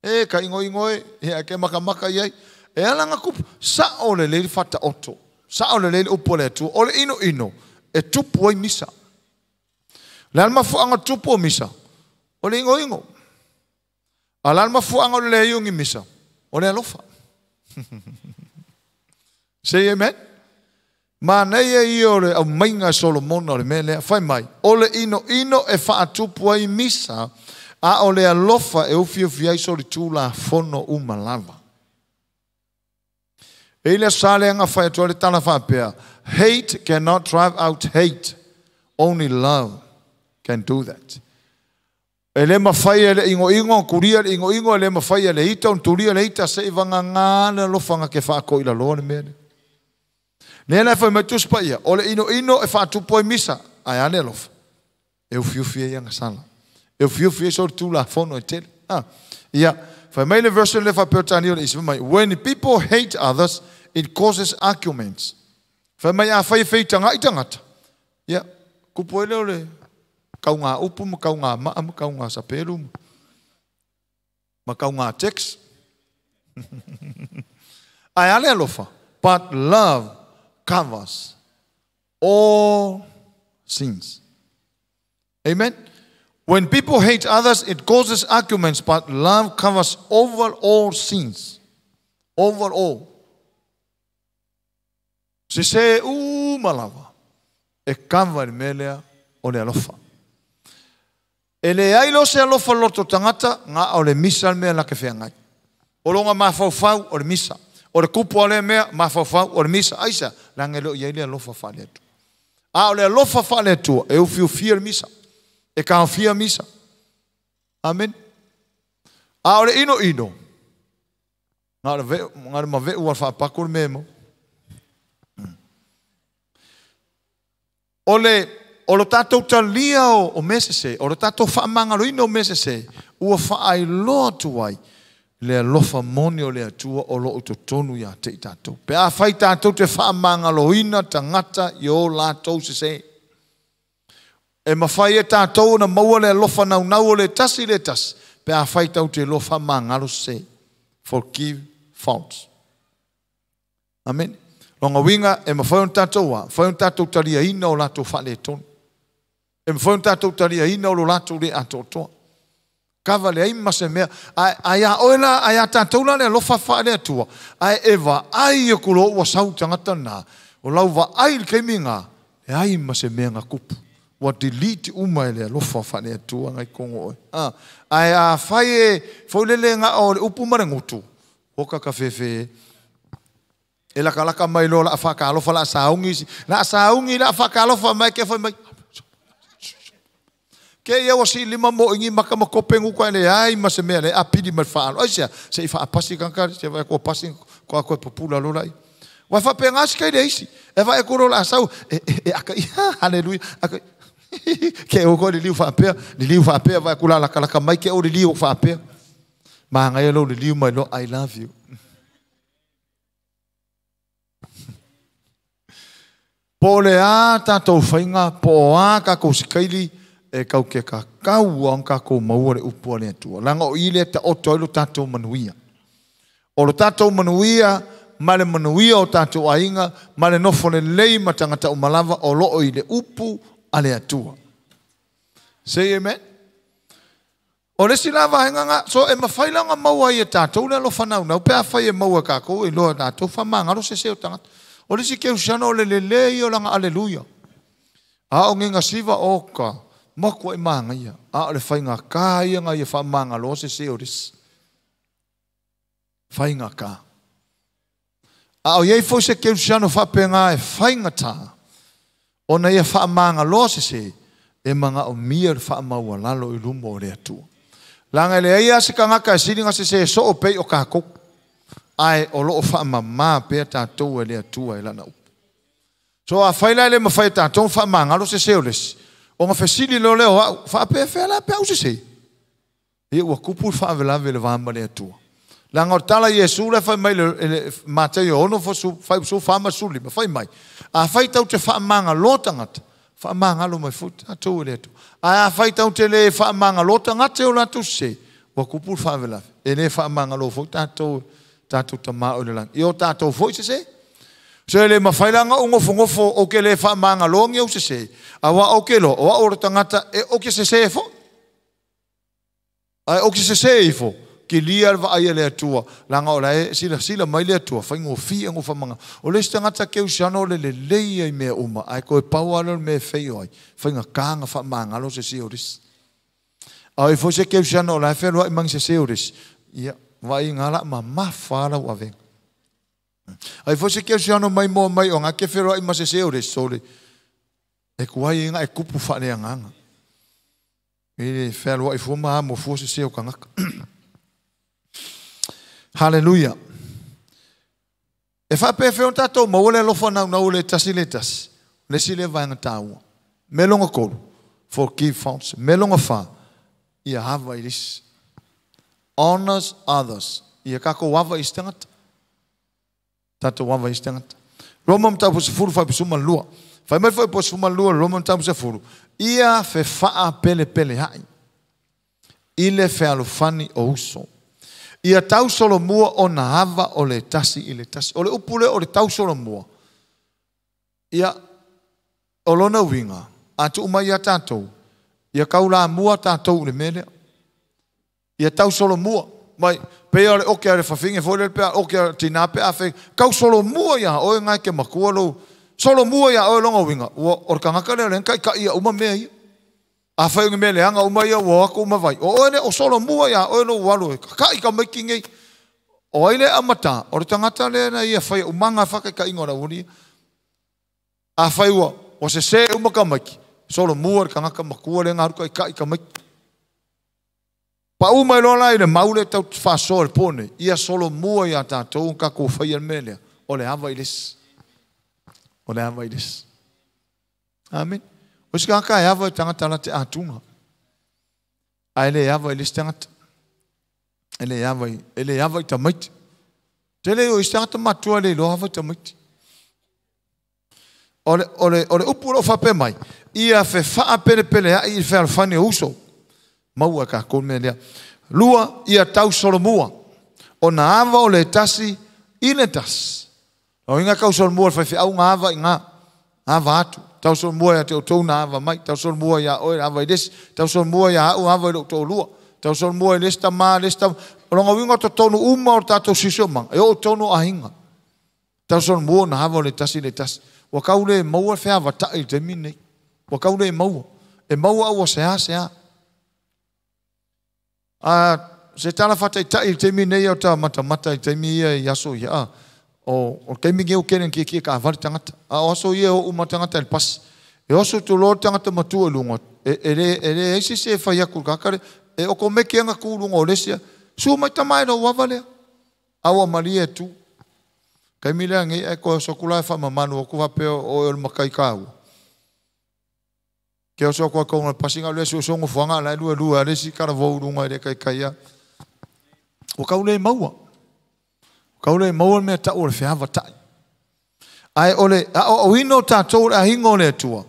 E ka inoino e, ia e ke makamaka i ai. E ala ona tupu, sao lelei le Faataoto, sao lelei le upu a le Atua. O le inoino e tupu ai misa. O le a le mafuaaga o le tupu o misa? O le inoino. A o le a le mafuaaga o le leai o ni misa? O le alofa. Say amen. Manaia ia o le aumaiga e Solomona o le mea lea. Fai mai, o le inoino e faatupu ai misa, a o le alofa e ufiufi ai solitulafono uma lava. E i le aso sa lea na fai atu ai le tala faapea, hate cannot drive out hate, only love can do that. E le mafai e le inoino ona tulia le inoino, e le mafai e le ita ona tulia le ita, seia vagana le alofa na te faatoilaloa le mea lea. Lea la e fai mai Tusi Paia, o le inoino e faatupu ai misa, ae a le alofa? E ufiufi ai agasala. E ufiufi ai solitulafono e tele. Ia, fai mai le version lea faa-Peretania o le isi, fai mai, when people hate others, it causes arguments. Fai mai afai e feitagai tagata, ia, kupu ai lea o le kauga upu ma kauga maa ma kauga sapelu ma kauga text. Ae a le alofa? But love covers all sins. Amen. When people hate others, it causes arguments, but love covers over all sins. Over all. Sese uma lava e cover i le mea lea o le alofa. E leai loa se alofa loto tagata, na o le misa le mea la ke feagai. O lona mafaufau o le misa. O le kupu o lea mea, mafaufau o le misa. Aisea? Leaga e le o i ai le alofa faale-Atua. A o le alofa faale-Atua, e ufiufia le misa. E taofia misa. Amen. A o le inoino, na o le ve'u, na o le mave'u a faapako le mea e maua. O le o lo tatou talia o mea sese, o lo tatou faamagaloina o mea sese, ua faailoa atu ai le alofa moni o le Atua o lo o i totonu ia te i tatou. Pe afai tatou te faamagaloina tagata i o latou sese, e mafai e tatou ona maua le alofa naunau o le tasi i le tasi, pe afai tatou te iloa faamagalo sese. Forgive faults. Amene. Lona uiga, e mafai ona tatou a, mafai ona tatou taliaina o latou faaletonu. E mafai ona tatou taliaina o lo latou le atoatoa. Kava leai ma se mea. Ae, ae iā oe la, ae iā tatou la le alofa faale-Atua, ae e vaai aku loa ua sau le tagata lena, o lau vaai i le taimi lena, leai ma se mea na tupu. Ua delete uma e le alofa faale-Atua nai tonu o oe. A, ae afai e foi lele na o le upu ma le gutu, oka ka fefe e. E lakalaka mai loa la whakaalofa la saungi la saungi la whakaalofa mai ke whai mai. Ke ia ua si lima mo ingi maka ma kope nguka le ai ma se mea le apili ma le whaalo. Ai sea, se i whaapasi kanka, se vai ko pasi ko ako e pupula lola i. Wai whape ngā kai le isi. E vai kuro la sau, e aka i, hallelujah, aka ke o ko le liu whaapea, le liu whaapea vai kula laka laka mai ke o le liu whaapea. Mahangai lo le liu mai lo, I love you. Po o le a tatou faiga, po o a kakou sikaili, e kau ke kakau a ona takou maua le upu a le Atua. Leaga o i lea taoto ai lo tatou manuia. O lo tatou manuia ma le manuia o tatou aiga ma le nofo lelei ma tagata uma lava o loo i le upu a le Atua. Say amen. O le isi la vaega na, so e mafai la ona maua ai e tatou le alofa naunau pe afai e maua e tatou e iloa e tatou faamagalo sese o tagata. O le isi kerisiano o le lelei ia o lana aleluia. A o ngega siva oka matua i magaia. A o le faigata ia na ia faamagaloa sese o le isi. Faigata. A o iai foi se kerisiano faapena e faigata ona ia faamagaloa sese e manaomia le faamaualalo i luma o le Atua. Leaga e leai lava se tagata e sili ona sese soo pei o tatou, ae o loo faamama pea tatou e le Atua e lana upu. So afai la e le mafai e tatou ona faamagalo sese o le isi, ona fesili loa lea o au, faapefea la pe au sese? Ia ua tupu le faalavelave i le va ma le Atua. Leaga o le tala a Iesu la e fai mai i le Mataio 6, 45, fai mai, afai tatou te faamagalo tagata, faamagalo mai foi tatou e le Atua. Ae afai tatou te le faamagalo tagata e o latou sese, ua tupu le faalavelave. E le faamagalo foi tatou, tatou Tama o i le lagi. Ia o tatou foi sese. So e le mafai la ona ou nofonofo ou te le faamagalo ni ou sese, aua ou te iloa o au o le tagata e ou te sese foi. Ae ou te sese ifo, kilia le vaai a le Atua, leaga o la e silasila mai le Atua, faigofie ona faamagalo. O le isi tagata kerisiano o le lelei ia i mea uma, ae toe pau lava lea o le mea e feio ai, faigata ona faamagalo sese o le isi. A o ai foi se kerisiano o la e fealuai ma ni sese o le isi, ia, vaai ina la mamafa lau avega. Ai foi se kerisiano mai moa mai o nga ke fealuai ma sese o le isi, sole, e kuai ina e kupu faaleagaga. E le fealuai fua ma amo fua sese o tagata. Hallelujah. E faapefea ona tatou maua le alofa naunau o le tasi le tasi. Le isi lea vaega taua. Mea lona tolu, forgive faults. Mea lona fa, ia ava i le isi. Honors others. Ia tatou ava i isi tagata. Tatou ava i isi tagata. Roma mataupu 10 fuaiupu 12. Fai mai fuaiupu 12 Roma mataupu 10. Ia fefaapelepealeai i le fealofani o uso. Ia tausolomua ona ava o le tasi i le tasi. O le upu lea o le tausolomua. Ia, o lona uiga, a tuu mai ia tatou, ia kaulamua tatou i le mea lea. Ia tausolomua. Mai, pei o le oke a le fafine foi lele pe a oke a tina pe a fe, tausolomua ia oe ngai ke matua lou, solomua ia oe longa uiga, ua, o le tagata lea o lea na taitai ia uma mea ia. Afai o ni mea leaga uma ia ua o atu uma vai. O oe lea o solomua ia oe lou alu e kaka'i tamaiti nei. O ai lea amata, o le tagata lea na ia faia umaga e whakaitaiga o le auali ia. Afai ua sese uma tamaiti, solomua le tagata matua lea na alu taitai tamaiti. Pau mai loa la i le mau lea tau faasoa i le po nei, ia solomua ia tatou ona tatou faia le mea lea, o le ava i le isi. O le ava i le isi. Amen. O isi tagata e ava i tagata la te atuga. Ae le ava i le isi tagata. E le ava i, e le ava i tamaiti. Tele o isi tagata matua le iloa ava i tamaiti. O le, o le, o le upu o lo o faapea mai, ia fefaapelepealeai i le fealofani o uso. Maua e tatou le mea lea. Lua, ia tausolomua. Ona ava o le tasi i le tasi. O inga tausolomua le faifeau nga ava i nga. Ava atu. Tausolomua ia te outou na ava mai. Tausolomua ia oe ava i le isi. Tausolomua ia au ava i lou toalua. Tausolomua i le isi tama, le isi tama. O lona uiga o totonu uma o le tatou siosiomaga, e oo i totonu o aiga. Tausolomua ona ava o le tasi i le tasi. Ua tau le maua le feavatai i le taimi lenei. Ua tau le maua. E maua au ua sea sea. A se tala faataitai i le taimi lenei o ta matamata i taimi ia i aso ia, a, o le taimi lenei ua tele ina tietie taavale tagata. A o aso ia e oo uma tagata i le pasi. E oso atu loa le tagata matua i luga, e leai se isi e fai atu i le tagata lea. E okomeki lava ona tu i luga o le isi, susu mai tama e lou ava lea. A ua malie e tu. Taimi lea nei ae toe oso atu la e faamamalu atu faapea o oe o le matai taua. Ke oso atu ai tau le pasi na o le suesuega nofoaga a la e luelue a le isi talavou i luga e le taitai lava. Ua tau le maua. Ua tau le maua le mea tau o le feavatai. Ae o le aoaoina o tatou o le aiga o le Atua,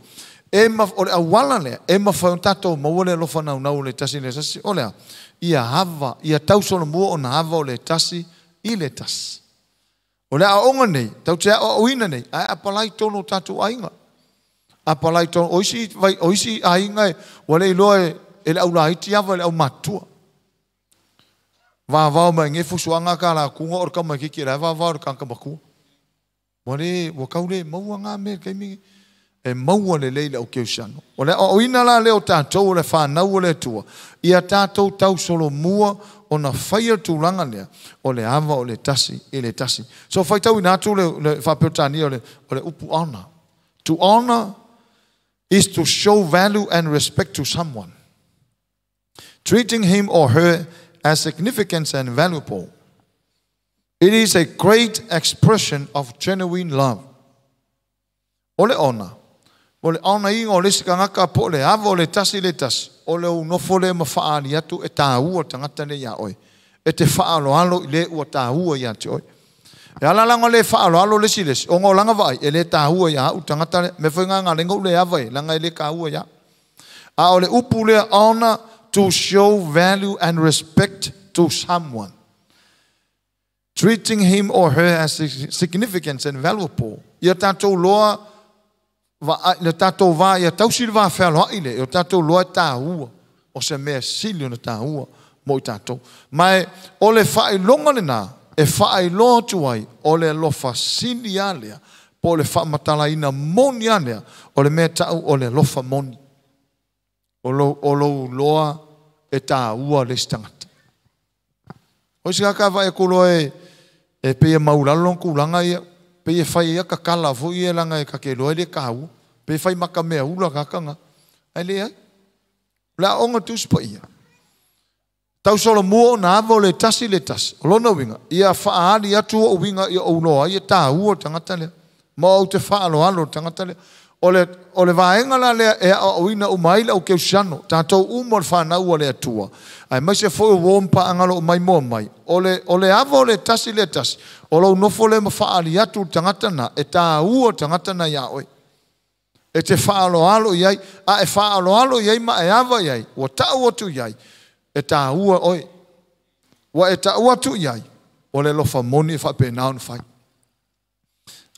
e ma, o le auala lea e mafai ona tatou maua le alofa naunau o le tasi i le tasi, o le a? Ia ava, ia tausolomua ona ava o le tasi i le tasi. O le aoaoga nei, tatou te aoaoina nei, ae apalai tonu o tatou aiga. Apalai tonu, o isi, vai, o isi aiga e, ua le iloa e, e le aulaiti ava e le aumatutua. Vavao mai nge fusuaga ka la kunga o le kama kiki la vavao le kanka makua. Ua le, ua kau le maua ngā mea kaimi e maua lelei le au kerisiano. O le aoaoina la lea o tatou o le fanau o le Atua, ia tatou tausolomua ona faia le tulaga lea, o le ava o le tasi i le tasi. So faitauina atu le, le faaperetania o le, o le upu honor. To honor is to show value and respect to someone, treating him or her as significant and valuable. It is a great expression of genuine love. O le ona, o le aonaina o le isi tagata po o le ava o le tasi i le tasi, o le ou nofo lea ma faaali atu e taua le tagata lea iā oe, e te faaaloalo i le ua taua ia te oe. E ala la ona le faaaloalo le isi i le isi, ona o lana vaai, e le taua ia au le tagata lea. Mea foi na ala ai ona ou le ava i ai, leaga e le taua ia au. A o le upu lea honor, to show value and respect to someone, treating him or her as significant and valuable. Ia tatou loa le tatou va ia tausi le va fealoai lea, ia tatou loa e taua, o se mea sili ona taua mo i tatou. Ma e, o le faailoga lena e faailoa atu ai o le alofa sili lava lea, po o le faamatalaina moni lava lea, o le mea tau o le alofa moni. O lou, o lou loa e taua le isi tagata. O isi tagata a vaai atu loa e, e pei e maulalo lona tulaga ia, pei e fai ai tatala foi ia leaga e ta te iloa e le taua. Pei e fai mata meaula tagata na. Ae leai. O le aoga Tusi Paia. Tausolomua ona ava o le tasi i le tasi. O lona uiga, ia faaali atu ou uiga ia ou iloa ai e taua le tagata lea. Ma ou te faaaloalo i le tagata lea. O le, o le vaega la lea e aoaoina uma ai le au kerisiano, tatou uma o le fanau a le Atua, aemaise foi o uo ma paaga o lo o maimoa mai. O le, o le ava o le tasi i le tasi, o lou nofo lea ma faaali atu i le tagata lena, e taua le tagata lena iā oe. E te faaaloalo i ai, a e faaaloalo i ai ma e ava i ai, ua tau atu i ai, e taua oe. Ua e tau atu i ai, o le alofa moni e faapena ona fai.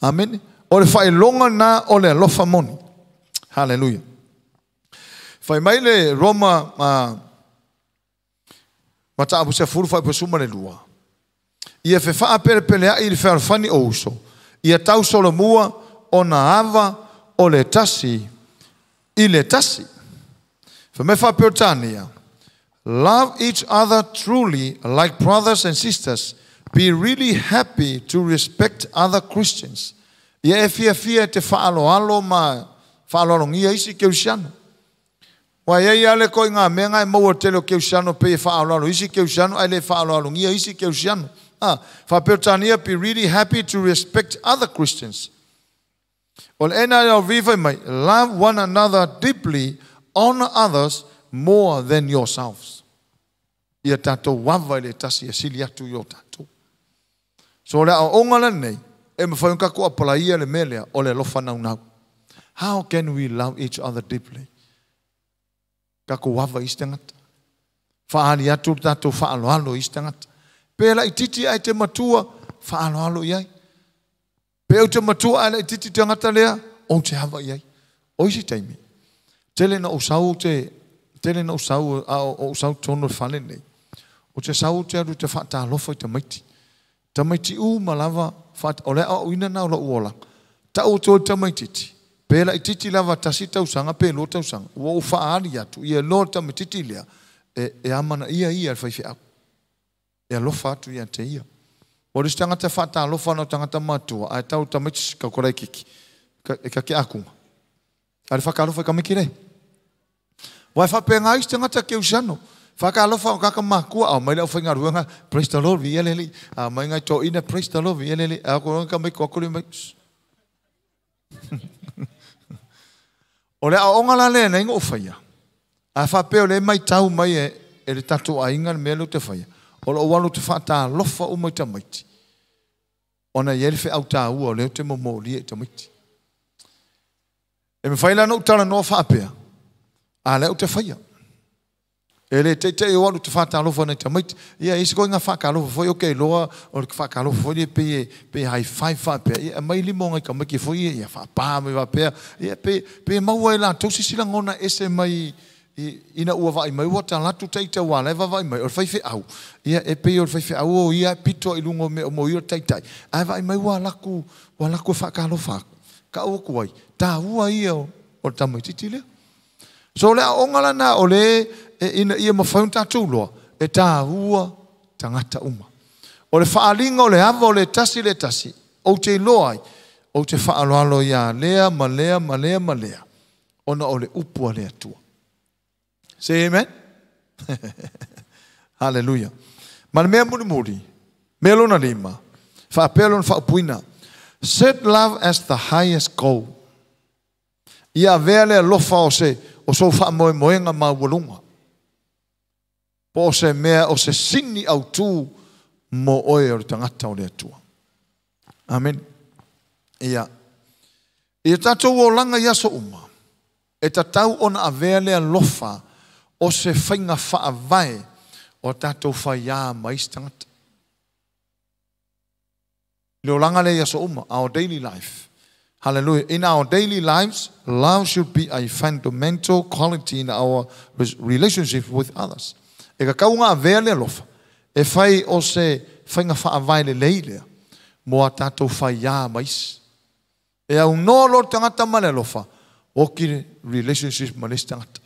Amene. O le faailoga lena o le alofa moni. Haleluia. Fai mai le Roma mataupu 10 fuaipasuma le 2. Ia fefaapelepealeai i le fealofani o uso, ia tausolomua ona ava o le tasi i le tasi. Fai mai faaperetania, love each other truly like brothers and sisters. Be really happy to respect other Christians. Ia e fiafia e te faaaloalo ma faaaloalogia isi kerisiano. Ua i ai lava le koiga mea na e maua i le tele o kerisiano pei e faaaloalo isi kerisiano ae le faaaloalogia isi kerisiano. Ah, faaperetania, be really happy to respect other Christians. O le NIV fai mai, love one another deeply, honor others more than yourselves. Ia tatou ava i le tasi e sili atu i o tatou. So o le aoaoga lenei, e mafai ona tatou apalaia le mea lea o le alofa naunau. How can we love each other deeply? Tatou ava i isi tagata. Faaali atu le tatou faaaloalo i isi tagata. Pe laitiiti ae te matua, faaaloalo i ai. Pe ou te matua ae laitiiti tagata lea, ou te ava i ai. O isi taimi, tele na ou sau ou te, tele na ou sau a o ou sau totonu o le fale lenei, ou te sau ou te alu ou te faatalofa i tamaiti. Tamaiti uma lava, o le aoaoina lena o lou olaga. Tau atu ai le tamaitiiti, pe laitiiti lava tasi tausaga pe lua tausaga, ua ou faaali atu ia iloa le tamaitiiti lea, e, e amanaia ia e le faifeau. E alofa atu ia te ia. O le isi tagata e faatalofa ana o tagata matua, ae tau tamaiti ka kolaikiki, e ka ke akunga. A le whakaalofa i ka miki nei. Wai whapenga isi tagata ke usiano. Whakaalofa o kaka makua, au mai le au whaingaruanga, praise the Lord, vi elele. A mai ngai tō ina, praise the Lord, vi elele. A ko ka mai ko akuri mai. O le aoaoga la lea nei na ou faia, a faapea o lea e matau mai e, e le tatou aiga le mea lea ou te faia, o lou alu ou te faatalofa uma i tamaiti, ona e i ai le feau taua o lea ou te momolia i tamaiti. E mafai la ona ou talanoa faapea, a lea ou te faia. E le teitei o alu te whātalofa nei tamaiti. Ia, isi koe ngā whākalofa foi, o ke loa, o le whākalofa foi, pe high five whāpea. Ia, mai limo ngai ka maiki foi, ia, whāpā mai whāpea. Ia, pe maua e la, tausi sila ngona ese mai, ina ua vai mai, ua talatu teita wā, lai vai mai, o le whaiwhe au. Ia, e pe o le whaiwhe au o ia, pito i lungo me o mo ia taitai. Ai vai mai ua laku e whākalofa. Ka o kuai, tā ua ia o le tamaititi lea. So le aonga lana o le ina ia mawhai tātou loa, e tā ua tangata uma. O le whaalinga o le ava o le tasi, o te loa ai, o te whaaloalo ia lea, ma lea, ma lea, ma lea, ona o le upu a le atua. Say amen. Hallelujah. Ma le mea muri muri, mea lona lima, whaapea lona whaupuina, set love as the highest goal. Ia vea le alofa o se, o so wha moe moenga ma walunga. Po o se mea o se sini au tū mo oe o le tangata o le atua. Amen. Ia. Ia tātou o langa ia so uma. E tatau ona avea le alofa o se whainga whaavae o tātou whaia mais tangata. Le o langa le ia so uma, our daily life. Hallelujah. In our daily lives, love should be a fundamental quality in our relationship with others. E ka kaunga avea le alofa. E whai o se whainga whaavae le leilea. Mo a tātou whaia mais. E au no lo tangata ma le alofa. O ki relationship ma le tangata.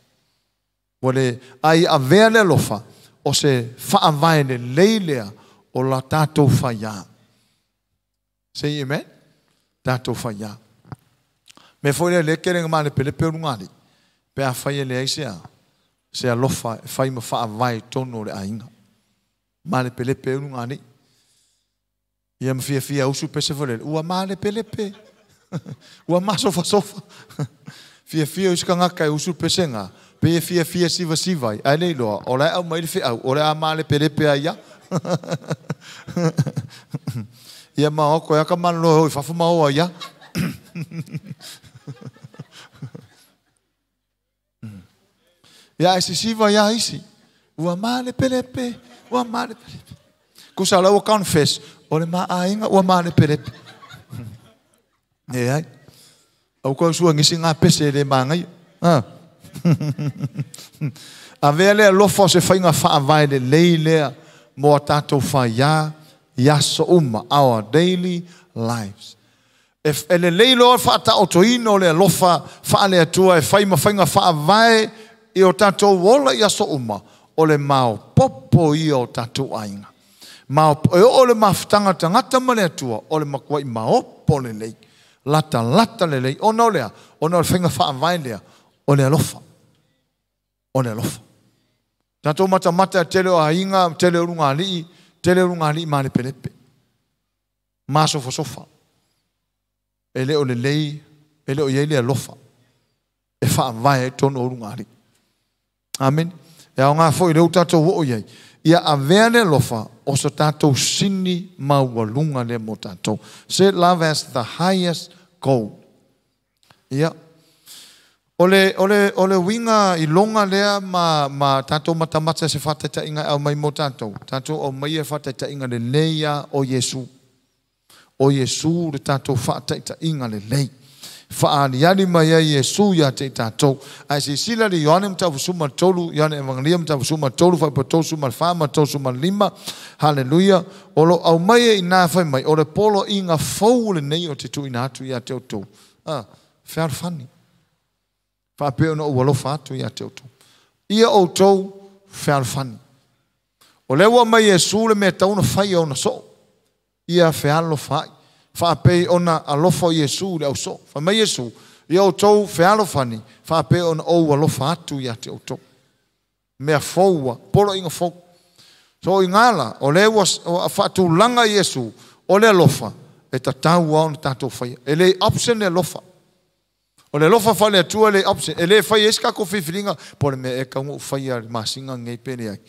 Wale ai avea le alofa. O se whaavae le leilea o la tātou whaia. Say amen. Tātou whaia. Me foi le le kere ngā le pele pe urungali. Pe a whaia le aisea. Se alofa whai ma whaavae tono le ainga. Ma le pele pe urungali. Ia mwhia whia usu pese fole. Ua ma le pele pe. Ua ma sofa sofa. Whia whia usu ka ngaka usu pese ngā. Pe whia whia siva siva. Ai le loa. O le au mai le whiau. O le a ma le pele pe aia. Ia ma oko ia ka manlo hoi whafu maoa ia. Ia esi siva ia isi. Ua ma le pelepe. Ua ma le pelepe. Kusa lau confess. O le ma ainga ua ma le pelepe. E ai. Au kau sua ngisi ngā pese le mangai. A vea lea alofa o se whainga whaavae le leilea mo a tātou whaia. Yaso uma, our daily lives. E le leilo whaata o toino le alofa whaale atua e whai mawhainga whaavae i o tātou ola yaso uma o le mao popo i o tātou ainga. Mao, e o le mawhtanga tangata ma le atua o le makuai maopo le lei. Lata lata le lei. Ona o lea, ona o le whainga whaavae lea o le alofa. O le alofa. Tātou mata mata tele o ainga, tele o runga alii, tele runga ali ma le pelepe. Ma sofa sofa. E le o le lei, e le o iei le alofa. E whaavae tono o runga ali. Amen. E au ngā foi le o tātou o iei. Ia avea le alofa o so tātou sini maua lunga le mo tātou. Set love as the highest goal. Ia. O le winga i longa lea ma tātou matamata se whataitainga au mai mo tātou. Tātou o mai e whataitainga le leia o Yesu. O Yesu le tātou whataitainga le lei. Whaaliali mai ai Yesu ia te tātou. Ai si sila le Ioane mtawusuma tolu, Ioane Evangelia mtawusuma tolu, whaipa ma wha, ma tolu suma lima. Hallelujah. O lo au mai e ina whai mai. O le polo inga fau le nei o te tuina atu ia te otou. Ah, whearwhani. Whaapeo na ua atu ia te outou. Ia outou whealwhani. O lewa mai Yesu le mea tauna whai au na so. Ia whealo whai. Whaapei ona alofa o Yesu le au so. Wha mai Yesu. Ia outou whealwhani. Whaapeo na ua atu ia te outou. Mea fōua. Polo inga fōu. So i ngāla. O lewa whaatulanga Yesu. O le alofa. E tatau au na tātou whaia. E le option le alofa. O le alofa whale atua le option. E le whai eska ko whiwhiringa. Po le mea e kaunga u whai a masinga ngei pere ai.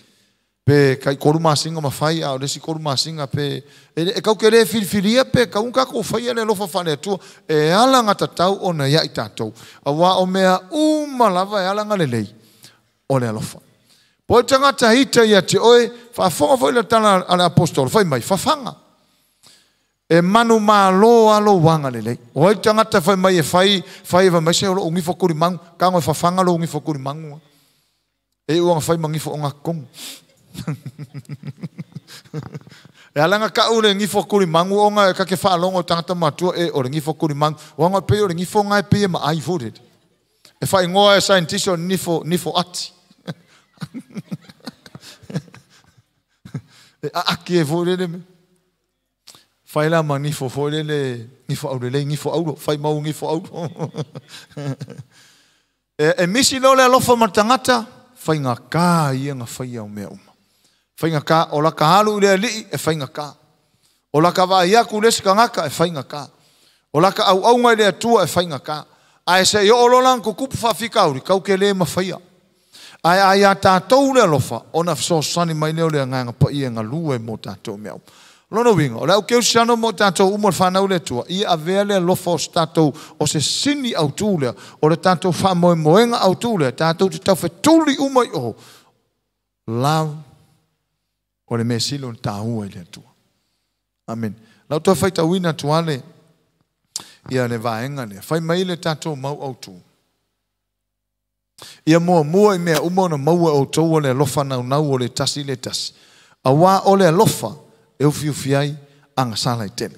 Pe kai koru masinga ma whai a o lesi koru masinga pe. E kau ke le whiwhiria pe kaunga ko whai a le alofa whale atua. E ala ngā tatau o na ia i tātou. A wā o mea uma lava e ala ngā lelei. O le alofa. Po o tagata hita ia te oe, faafofoga foi le tala a le apostolo, fai mai, fafaga. E manu malo alo wanga lelei. O ai tagata fai mai e fai, fai e mai se o lo ungifo kuri mangu, kango e fafaga lo ungifo kuri mangu. E uanga fai mangifo o ngā kongu. E alanga ka ule ngifo kuri mangu o ngā kake whaalongo tangata matua e o le ngifo kuri mangu. O ngā pe o le ngifo ngā e pe ma ai fūret. E whai ngoa e scientist o nifo, nifo ati. E a aki e fūrere me. Whai la ma nifo fōrere, nifo aurele, nifo auro, whai mau nifo auro. E misi lo le alofa ma tangata, whai ngā kā ia ngā whai au mea uma. Whai ngā kā, o la ka halu i le alii, e whai ngā kā. O la ka vai aku le sikangaka, e whai ngā kā. O la ka au au ngai le atua, e whai ngā kā. Ai se i o lola kukupu whawhika uri, kau ke le mawhaia. Ai ai a tātou le alofa, o na sosani mai leo le nganga pa ia ngā lue mō tātou mea. Lono winga, o le au keu siano mō tātou umo le whanau le atua, ia avea le alofa o se tātou, o se sini au tū lea, o le tātou whamoemoenga au tū lea, tātou te tau whetuli uma i oho. Love, o le mea sili o le tāua i le atua. Amen. Lau toi whai tauina tuale, ia le vaenga lea, whai mai le tātou mau au tū. Ia mua mua i mea uma ona maua o tau o le alofa nau nau o le tasi le tasi. A wā o le alofa e ufi ufi ai anga sala i tele.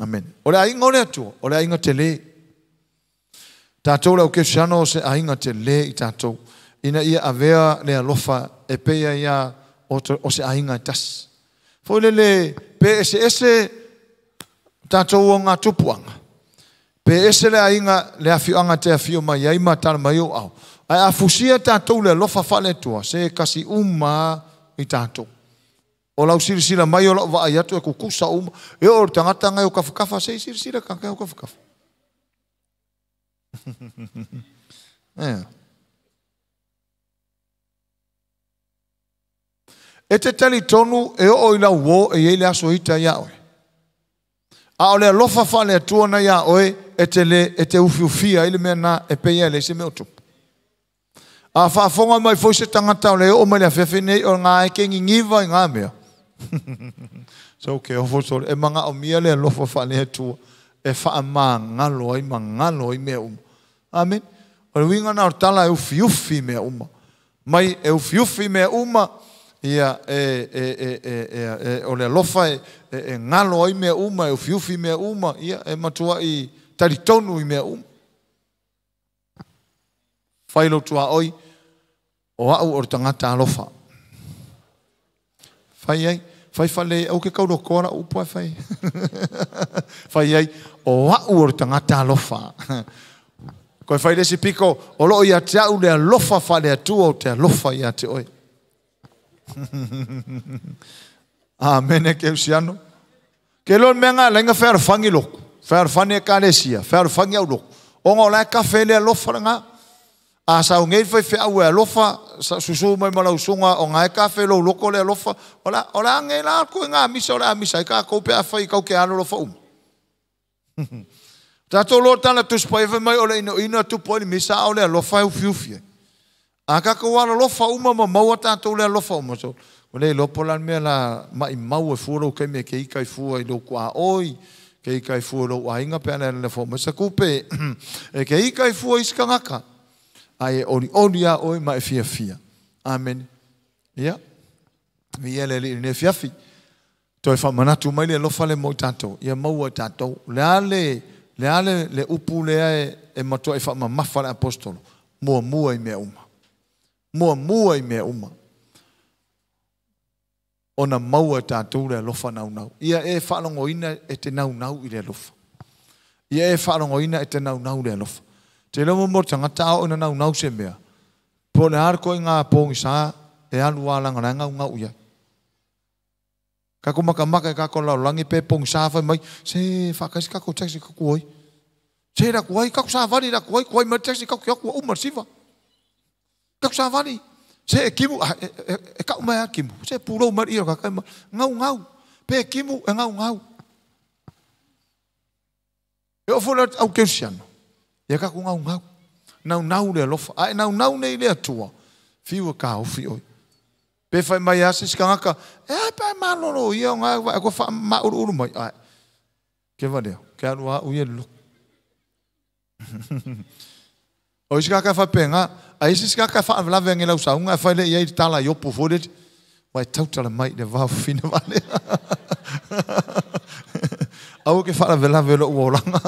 Amen. O le ainga o le atua, o le ainga te le. Tātou le au keusiano o se ainga te le i tātou. Ina ia avea le alofa e peia ia o se ainga i tasi. Foi le le pe ese ese tātou o ngā tupuanga. Pe ese le ainga le awhianga te awhio mai ai ma tala mai o au. Ai a fusia tātou le alofa whale atua, se kasi uma i tātou. O lau sirisira mai o lau vaai atu e kukusa uma. E o tangata ngai o kawhakafa, se sirisira ka ngai o kawhakafa. E te tali tonu e o i lau o e ei le aso hita ia oe. A o le alofa whale atua na ia oe e te, le, e te ufiufia i le mea nā e peia le se mea o tupu. A whaafonga mai foi se tangata o le o mai le awhiawhi nei o ngā e ke ngingiwa i ngā mea. So ke ofo sore, e manga o mia le alofa whale atua e wha ngalo ai mangalo ai mea uma. Amen. O le winga na o tala e ufiufi mea uma. Mai e ufiufi mea uma ia e o le alofa e ngalo ai mea uma, e ufiufi mea uma, ia e matua i taritonu i mea uma. Whai lo tua oi, o au o tangata alofa. Whai ai, whai whale, au ke kauro kora upo whai. Whai ai, o au o tangata alofa. Koe whai lesi piko, o loo ia te au le alofa whale atua o te alofa ia te oi. Amen ke usiano. Ke lo mea ngā lenga whea whangi loku. Whea whangi e kālesia, whea whangi au loku. O ngā lai kafe le alofa ngā. A sau ngei whai whea ue alofa, susu mai malau sunga o ngā e kafe lo loko le alofa. O la ngei la koe ngā misa o la misa. I kā koupe a whai kau ke alo lofa uma. Tātou lo tana tuspa e mai o le ino ino tupo i misa o le alofa e ufiufi. A kako wala lofa uma ma maua tātou le alofa uma. So, o le lopo lan mea la mai mau e fua ke me ke ika i fua i loko a oi, ke ika i fua lo ainga pe ana le fo. Masa kupe, e ke ika i fua i skangaka. Ai e ori ori a oi ma e fia fia. Amen. Ia. Ia le li ne fia fi. Toi fa manatu mai le alofa le mo tātou. Ia maua tātou. Le ale, le ale le upu le e matua i fa mamafa le apostolo. Mua mua i mea uma. Mua mua i mea uma. Ona maua tātou le alofa nau nau. Ia e whaalongoina e te nau nau i le alofa. Ia e whaalongoina e te nau nau le alofa. Te leo mo tangata o ina nau nau se mea. Po le harko i ngā pōngi sā e alu alanga la ngau ngau ia. Kako makamaka e kako lau langi pe pōngi sā whai mai. Se whakaisi kako taxi kako oi. Se ra kuai kako sā wari ra kuai kuai mai taxi kako kia kua umar siwa. Kako sā wari. Se e kimu, e kau mai a kimu. Se pūrou mai ia kakai mai. Ngau ngau. Pe e kimu e ngau ngau. E ofo le au keusiano. Ia kako ngau ngau. Nau nau le alofa. A e nau nau nei le atua. Whiua ka ufi oi. Pe fai mai lava se isi tagata, E a pe a e malolo ia ona e vaai atu ua faamauluulu mai. Ae, ke valea, ke alu lava au ia i le lotu. O isi tagata e faapena, a i ai se isi tagata e faalavelave ane i lau sauga ae fai lea i ai le tala a Iopu foi lele, Ua e tautala mai i le vao fafine vale. Aua e te faalavelave i lou olaga.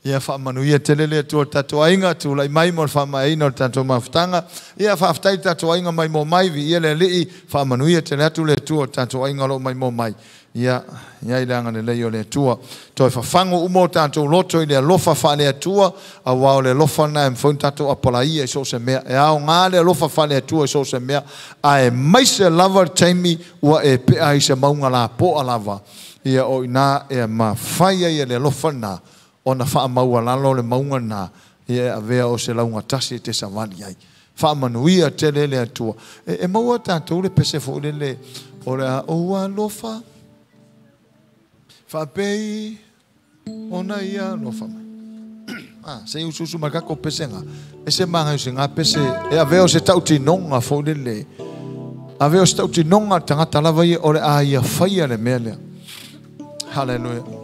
Ia faamanuia tele le Atua i le tatou aiga, tulai mai mo le faamaeaina o le tatou mafutaga. Ia faafetai i le tatou aiga maimoa mai, viia le Alii, faamanuia tele atu le Atua i le tatou aiga o lo o maimoa mai. Ia i ai le agalelei o le Atua. Toe fafagu uma o tatou loto i le alofa faale-Atua, aua o le alofa lena e mafai ona tatou apalaia i so o se mea. E aoga le alofa faale-Atua i so o se mea, aemaise lava le taimi ua e pea ai i se mauga lapoa lava. Ia, o i ina e mafai ai e le alofa lena ona faamaualalo le mauga lena, ia e avea o se laugatasi e te savali ai. Faamanuia tele le Atua. E maua e tatou le pese foi lele o le a ou alofa faapei ona ia alofa mai. Ah, se i usuusu mai le tatou pesega. E se manaia o se ga pese e avea o se tautinoga foi lele. Avea o se tautinoga a le tagata lava ia o le a ia faia le mea lea. Hallelujah.